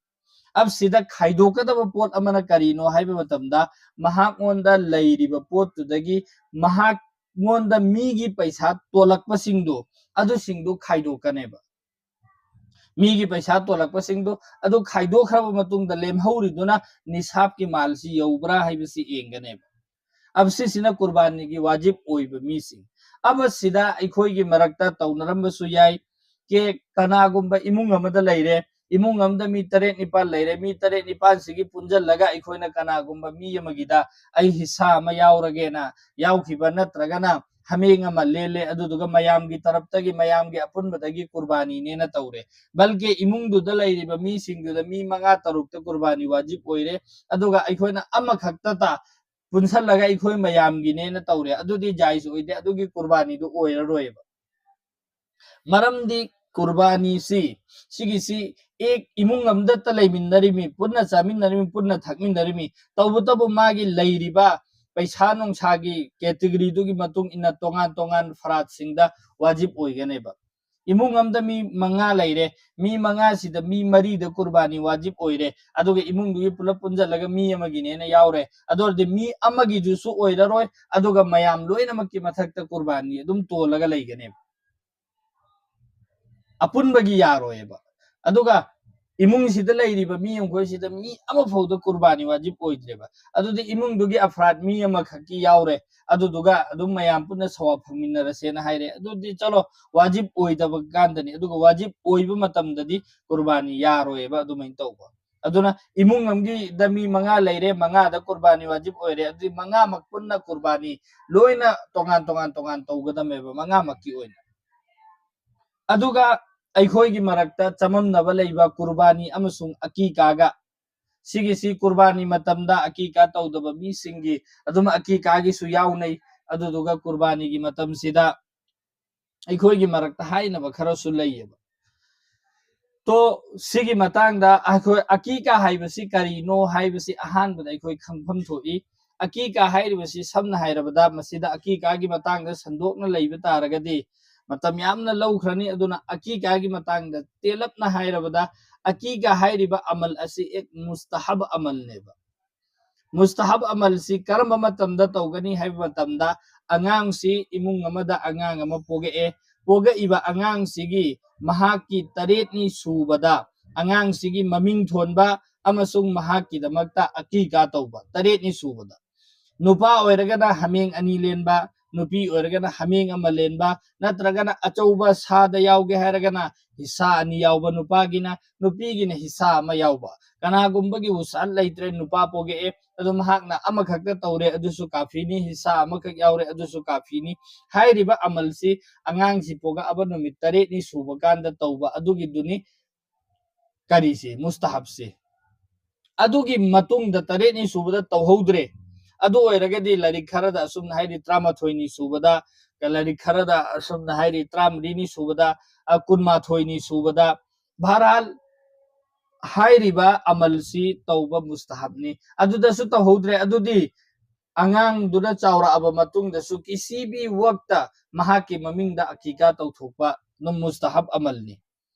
ꯑꯞ ꯁꯤꯗ ꯈꯥꯏꯗꯣꯛꯀꯗꯕ ꯄꯣꯠ ꯑꯃꯅ ꯀꯔꯤꯅꯣ ꯍꯥꯏꯕ ꯃꯇꯝꯗ, ꯃꯍꯥꯛꯉꯣꯟꯗ ꯂꯩꯔꯤꯕ ꯄꯣꯠꯇꯨꯗꯒꯤ ꯃꯍꯥꯛꯉꯣꯟꯗ ꯃꯤꯒꯤ ꯄꯩꯁꯥ ꯇꯣꯜꯂꯛꯄꯁꯤꯡꯗꯣ, ꯑꯗꯨꯁꯤꯡꯗꯨ ꯈꯥꯏꯗꯣꯛꯀꯅꯦꯕ꯫ ꯃꯤꯒꯤ ꯄꯩꯁꯥ ꯇꯣꯜꯂꯛꯄꯁꯤꯡꯗꯣ ꯑꯗꯨ ꯈꯥꯏꯗꯣꯛꯈ꯭ꯔꯕ ꯃꯇꯨꯡꯗ ꯂꯦꯝꯍꯧꯔꯤꯗꯨꯅ ꯅꯤꯁꯥꯞꯀꯤ ꯃꯥꯜꯁꯤ ꯌꯧꯕ꯭ꯔꯥ ꯍꯥꯏꯕꯁꯤ ꯌꯦꯡꯒꯅꯦꯕ꯫ ꯑꯞ ꯁꯤꯁꯤꯅ ꯀꯨꯔꯕꯥꯅꯤꯒꯤ ꯋꯥꯖꯤꯕ ꯑꯣꯏꯕ ꯃꯤꯁꯤꯡ꯫ ꯑꯃꯁꯤꯗ ꯑꯩꯈꯣꯏꯒꯤ ꯃꯔꯛꯇ ꯇꯧꯅꯔꯝꯕꯁꯨ ꯌꯥꯏ꯫ ꯀꯦ, ꯀꯅꯥꯒꯨꯝꯕ ꯏꯃꯨꯡ ꯑꯃꯗ ꯂꯩꯔꯦ, ꯏꯃꯨꯡ ꯑꯃꯗ ꯃꯤ ꯇꯔꯦꯠ ꯅꯤꯄꯥꯜ ꯂꯩꯔꯦ, ꯃꯤ ꯇꯔꯦꯠ ꯅꯤꯄꯥꯜꯁꯤꯒꯤ ꯄꯨꯟꯁꯤꯜꯂꯒ ꯑꯩꯈꯣꯏꯅ ꯀꯅꯥꯒꯨꯝꯕ ꯃꯤ ꯑꯃꯒꯤꯗ ꯑꯩ ꯍꯤꯁꯥ ꯑꯃ ꯌꯥꯎꯔꯒꯦꯅ ꯌꯥꯎꯈꯤꯕ, ꯅꯠꯇ꯭ꯔꯒꯅ ꯍꯥꯃꯦꯡ ꯑꯃ ꯂꯦꯜꯂꯦ, ꯑꯗꯨꯗꯨꯒ ꯃꯌꯥꯝꯒꯤ ꯇꯔꯞꯇꯒꯤ, ꯃꯌꯥꯝꯒꯤ ꯑꯄꯨꯟꯕꯗꯒꯤ ꯀꯨꯔꯕꯥꯅꯤꯅꯦꯅ ꯇꯧꯔꯦ꯫ ꯕꯜꯀꯦ ꯏꯃꯨꯡꯗꯨꯗ ꯂꯩꯔꯤꯕ ꯃꯤꯁꯤꯡꯗꯨꯗ ꯃꯤ ꯃꯉꯥ ꯇꯔꯨꯛꯇ ꯀꯨꯔꯕꯥꯅꯤ ꯋꯥꯖꯤꯕ ꯑꯣꯏꯔꯦ, ꯑꯗꯨꯒ ꯑꯩꯈꯣꯏꯅ ꯑꯃꯈꯛꯇ ꯇꯥ ꯄꯨꯟꯁꯜꯂꯒ ꯑꯩꯈꯣꯏ ꯃꯌꯥꯝꯒꯤꯅꯦꯅ ꯇꯧꯔꯦ, ꯑꯗꯨꯗꯤ ꯖꯥꯏꯖ ꯑꯣꯏꯗꯦ, ꯑꯗꯨꯒꯤ ꯀꯨꯔꯕꯥꯅꯤꯗꯨ ꯑꯣꯏꯔꯔꯣꯏꯕ꯫ ꯃꯔꯝꯗꯤ ꯀꯨꯔꯕꯥꯅꯤꯁꯤ, ꯁꯤꯒꯤꯁꯤ ꯑꯦꯛ ꯏꯃꯨꯡ ꯑꯃꯗꯇ ꯂꯩꯃꯤꯟꯅꯔꯤꯃꯤ, ꯄꯨꯟꯅ ꯆꯥꯃꯤꯟꯅꯔꯤꯃꯤ, ꯄꯨꯟꯅ ꯊꯛꯃꯤꯟꯅꯔꯤꯃꯤ, ꯇꯧꯕꯇꯕꯨ ꯃꯥꯒꯤ ꯂꯩꯔꯤꯕ ꯄꯩꯁꯥ ꯅꯨꯡꯁꯥꯒꯤ ꯀꯦꯇꯤꯒꯣꯔꯤꯗꯨꯒꯤ ꯃꯇꯨꯡ ꯏꯟꯅ ꯇꯣꯉꯥꯟ ꯇꯣꯉꯥꯟ ꯐꯔꯥꯠꯁꯤꯡꯗ ꯋꯥꯖꯤꯕ ꯑꯣꯏꯒꯅꯦꯕ꯫ ꯏꯃꯨꯡ ꯑꯃꯗ ꯃꯤ ꯃꯉꯥ ꯂꯩꯔꯦ, ꯃꯤ ꯃꯉꯥꯁꯤꯗ ꯃꯤ ꯃꯔꯤꯗ ꯀꯨꯔꯕꯥꯅꯤ ꯋꯥꯖꯤꯕ ꯑꯣꯏꯔꯦ, ꯑꯗꯨꯒ ꯏꯃꯨꯡꯗꯨꯒꯤ ꯄꯨꯂꯞ ꯄꯨꯟꯁꯤꯜꯂꯒ ꯃꯤ ꯑꯃꯒꯤꯅꯦꯅ ꯌꯥꯎꯔꯦ꯫ ꯑꯗꯨ ꯑꯣꯏꯔꯗꯤ ꯃꯤ ꯑꯃꯒꯤꯗꯨꯁꯨ ꯑꯣꯏꯔꯔꯣꯏ, ꯑꯗꯨꯒ ꯃꯌꯥꯝ ꯂꯣꯏꯅꯃꯛꯀꯤ ꯃꯊꯛꯇ ꯀꯨꯔꯕꯥꯅꯤ ꯑꯗꯨꯝ ꯇꯣꯜꯂꯒ ꯂꯩꯒꯅꯦꯕ꯫ ꯑꯄꯨꯟꯕꯒꯤ ꯌꯥꯔꯣꯏꯕ꯫ ꯑꯗꯨꯒ ꯏꯃꯨꯡꯁꯤꯗ ꯂꯩꯔꯤꯕ ꯃꯤ ꯃꯈꯣꯏꯁꯤꯗ ꯃꯤ ꯑꯃꯐꯥꯎꯗ ꯀꯨꯔꯕꯥꯅꯤ ꯋꯥꯖꯤꯕ ꯑꯣꯏꯗ꯭ꯔꯦꯕ꯫ ꯑꯗꯨꯗꯤ ꯏꯃꯨꯡꯗꯨꯒꯤ ꯑꯐ꯭ꯔꯥꯗ ꯃꯤ ꯑꯃꯈꯛꯀꯤ ꯌꯥꯎꯔꯦ, ꯑꯗꯨꯗꯨꯒ ꯑꯗꯨꯝ ꯃꯌꯥꯝ ꯄꯨꯟꯅ ꯁꯋꯥꯕ ꯐꯪꯃꯤꯟꯅꯔꯁꯦꯅ ꯍꯥꯏꯔꯦ꯫ ꯑꯗꯨꯗꯤ ꯆꯠꯂꯣ, ꯋꯥꯖꯤꯕ ꯑꯣꯏꯗꯕ ꯀꯥꯟꯗꯅꯤ꯫ ꯑꯗꯨꯒ ꯋꯥꯖꯤꯕ ꯑꯣꯏꯕ ꯃꯇꯝꯗꯗꯤ ꯀꯨꯔꯕꯥꯅꯤ ꯌꯥꯔꯣꯏꯕ ꯑꯗꯨꯃꯥꯏꯅ ꯇꯧꯕ꯫ ꯑꯗꯨꯅ ꯏꯃꯨꯡ ꯑꯃꯒꯤꯗ ꯃꯤ ꯃꯉꯥ ꯂꯩꯔꯦ, ꯃꯉꯥꯗ ꯀꯨꯔꯕꯥꯅꯤ ꯋꯥꯖꯤꯕ ꯑꯣꯏꯔꯦ, ꯑꯗꯨꯗꯤ ꯃꯉꯥꯃꯛ ꯄꯨꯟꯅ ꯀꯨꯔꯕꯥꯅꯤ ꯂꯣꯏꯅ ꯇꯣꯉꯥꯟ ꯇꯣꯉꯥꯟ ꯇꯣꯉꯥꯟ ꯇꯧꯒꯗꯝꯃꯦꯕ ꯃꯉꯥꯃꯛꯀꯤ ꯑꯣꯏꯅ꯫ ꯑꯗꯨꯒ ꯑꯩꯈꯣꯏꯒꯤ ꯃꯔꯛꯇ ꯆꯃꯝꯅꯕ ꯂꯩꯕ ꯀꯨꯔꯕꯥꯅꯤ ꯑꯃꯁꯨꯡ ꯑꯀꯤꯀꯥꯒ, ꯁꯤꯒꯤꯁꯤ ꯀꯨꯔꯕꯥꯅꯤ ꯃꯇꯝꯗ ꯑꯀꯤꯀꯥ ꯇꯧꯗꯕ ꯃꯤꯁꯤꯡꯒꯤ ꯑꯗꯨꯝ ꯑꯀꯤꯀꯥꯒꯤꯁꯨ ꯌꯥꯎꯅꯩ꯫ ꯑꯗꯨꯗꯨꯒ ꯀꯨꯔꯕꯥꯅꯤꯒꯤ ꯃꯇꯝꯁꯤꯗ ꯑꯩꯈꯣꯏꯒꯤ ꯃꯔꯛꯇ ꯍꯥꯏꯅꯕ ꯈꯔꯁꯨ ꯂꯩꯌꯦꯕ꯫ ꯇꯣ, ꯁꯤꯒꯤ ꯃꯇꯥꯡꯗ ꯑꯩꯈꯣꯏ ꯑꯀꯤꯀꯥ ꯍꯥꯏꯕꯁꯤ ꯀꯔꯤꯅꯣ ꯍꯥꯏꯕꯁꯤ ꯑꯍꯥꯟꯕꯗ ꯑꯩꯈꯣꯏ ꯈꯪꯐꯝ ꯊꯣꯛꯏ꯫ ꯑꯀꯤꯀꯥ ꯍꯥꯏꯔꯤꯕꯁꯤ ꯁꯝꯅ ꯍꯥꯏꯔꯕꯗ ꯃꯁꯤꯗ ꯑꯀꯤꯀꯥꯒꯤ ꯃꯇꯥꯡꯗ ꯁꯟꯗꯣꯛꯅ ꯂꯩꯕ ꯇꯥꯔꯒꯗꯤ ꯃꯇꯝ ꯌꯥꯝꯅ ꯂꯧꯈ꯭ꯔꯅꯤ꯫ ꯑꯗꯨꯅ ꯑꯀꯤꯀꯥꯒꯤ ꯃꯇꯥꯡꯗ ꯇꯦꯜꯂꯞꯅ ꯍꯥꯏꯔꯕꯗ ꯑꯀꯤꯀꯥ ꯍꯥꯏꯔꯤꯕ ꯑꯃꯜ ꯑꯁꯤ ꯑꯦꯛ ꯃꯨꯁꯇꯍꯕ ꯑꯃꯜꯅꯦꯕ꯫ ꯃꯨꯁꯇꯍꯕ ꯑꯃꯜꯁꯤ ꯀꯔꯝꯕ ꯃꯇꯝꯗ ꯇꯧꯒꯅꯤ ꯍꯥꯏꯕ ꯃꯇꯝꯗ ꯑꯉꯥꯡꯁꯤ ꯏꯃꯨꯡ ꯑꯃꯗ ꯑꯉꯥꯡ ꯑꯃ ꯄꯣꯛꯂꯛꯑꯦ꯫ ꯄꯣꯛꯂꯛꯏꯕ ꯑꯉꯥꯡꯁꯤꯒꯤ ꯃꯍꯥꯛꯀꯤ ꯇꯔꯦꯠꯅꯤ ꯁꯨꯕꯗ ꯑꯉꯥꯡꯁꯤꯒꯤ ꯃꯃꯤꯡ ꯊꯣꯟꯕ ꯑꯃꯁꯨꯡ ꯃꯍꯥꯛꯀꯤꯗꯃꯛꯇ ꯑꯀꯤꯀꯥ ꯇꯧꯕ꯫ ꯇꯔꯦꯠꯅꯤ ꯁꯨꯕꯗ ꯅꯨꯄꯥ ꯑꯣꯏꯔꯒꯅ ꯍꯥꯃꯦꯡ ꯑꯅꯤ ꯂꯦꯟꯕ, ꯅꯨꯄꯤ ꯑꯣꯏꯔꯒꯅ ꯍꯥꯃꯦꯡ ꯑꯃ ꯂꯦꯟꯕ, ꯅꯠꯇ꯭ꯔꯒꯅ ꯑꯆꯧꯕ ꯁꯥꯗ ꯌꯥꯎꯒꯦ ꯍꯥꯏꯔꯒꯅ ꯍꯤꯁꯥ ꯑꯅꯤ ꯌꯥꯎꯕ ꯅꯨꯄꯥꯒꯤꯅ, ꯅꯨꯄꯤꯒꯤꯅ ꯍꯤꯁꯥ ꯑꯃ ꯌꯥꯎꯕ꯫ ꯀꯅꯥꯒꯨꯝꯕꯒꯤ ꯋꯨꯁꯥꯜ ꯂꯩꯇ꯭ꯔꯦ, ꯅꯨꯄꯥ ꯄꯣꯛꯂꯛꯑꯦ, ꯑꯗꯣ ꯃꯍꯥꯛꯅ ꯑꯃꯈꯛꯇ ꯇꯧꯔꯦ, ꯑꯗꯨꯁꯨ ꯀꯥꯐꯤꯅꯤ, ꯍꯤꯁꯥ ꯑꯃꯈꯛ ꯌꯥꯎꯔꯦ, ꯑꯗꯨꯁꯨ ꯀꯥꯐꯤꯅꯤ꯫ ꯍꯥꯏꯔꯤꯕ ꯑꯃꯜꯁꯤ ꯑꯉꯥꯡꯁꯤ ꯄꯣꯛꯂꯛꯑꯕ ꯅꯨꯃꯤꯠ ꯇꯔꯦꯠꯅꯤ ꯁꯨꯕ ꯀꯥꯟꯗ ꯇꯧꯕ ꯑꯗꯨꯒꯤꯗꯨꯅꯤ ꯀꯔꯤꯁꯤ? ꯃꯨꯁꯇꯍꯕꯁꯤ꯫ ꯑꯗꯨꯒꯤ ꯃꯇꯨꯡꯗ ꯇꯔꯦꯠꯅꯤ ꯁꯨꯕꯗ ꯇꯧꯍꯧꯗ꯭ꯔꯦ꯫ ꯑꯗꯨ ꯑꯣꯏꯔꯒꯗꯤ ꯂꯥꯏꯔꯤꯛ ꯈꯔꯗ ꯑꯁꯨꯝꯅ ꯍꯥꯏꯔꯤ, ꯇꯔꯥꯃꯥꯊꯣꯏꯅꯤ ꯁꯨꯕꯗ ꯂꯥꯏꯔꯤꯛ ꯈꯔꯗ ꯑꯁꯨꯝꯅ ꯍꯥꯏꯔꯤ, ꯇꯔꯥꯃꯔꯤꯅꯤ ꯁꯨꯕꯗ, ꯑ, ꯀꯨꯟꯃꯥꯊꯣꯏꯅꯤ ꯁꯨꯕꯗ꯫ ꯕꯍꯔꯍꯥꯜ, ꯍꯥꯏꯔꯤꯕ ꯑꯃꯜꯁꯤ ꯇꯧꯕ ꯃꯨꯁꯇꯍꯕꯅꯤ꯫ ꯑꯗꯨꯗꯁꯨ ꯇꯧꯍꯧꯗ꯭ꯔꯦ, ꯑꯗꯨꯗꯤ ꯑꯉꯥꯡꯗꯨꯅ ꯆꯥꯎꯔꯛꯑꯕ ꯃꯇꯨꯡꯗꯁꯨ ꯀꯤꯁꯤꯕꯤ ꯋꯛꯇ ꯃꯍꯥꯛꯀꯤ ꯃꯃꯤꯡꯗ ꯑꯀꯤꯀꯥ ꯇꯧꯊꯣꯛꯄ ꯑꯗꯨꯝ ꯃꯨꯁꯇꯍꯕ ꯑꯃꯜꯅꯤ꯫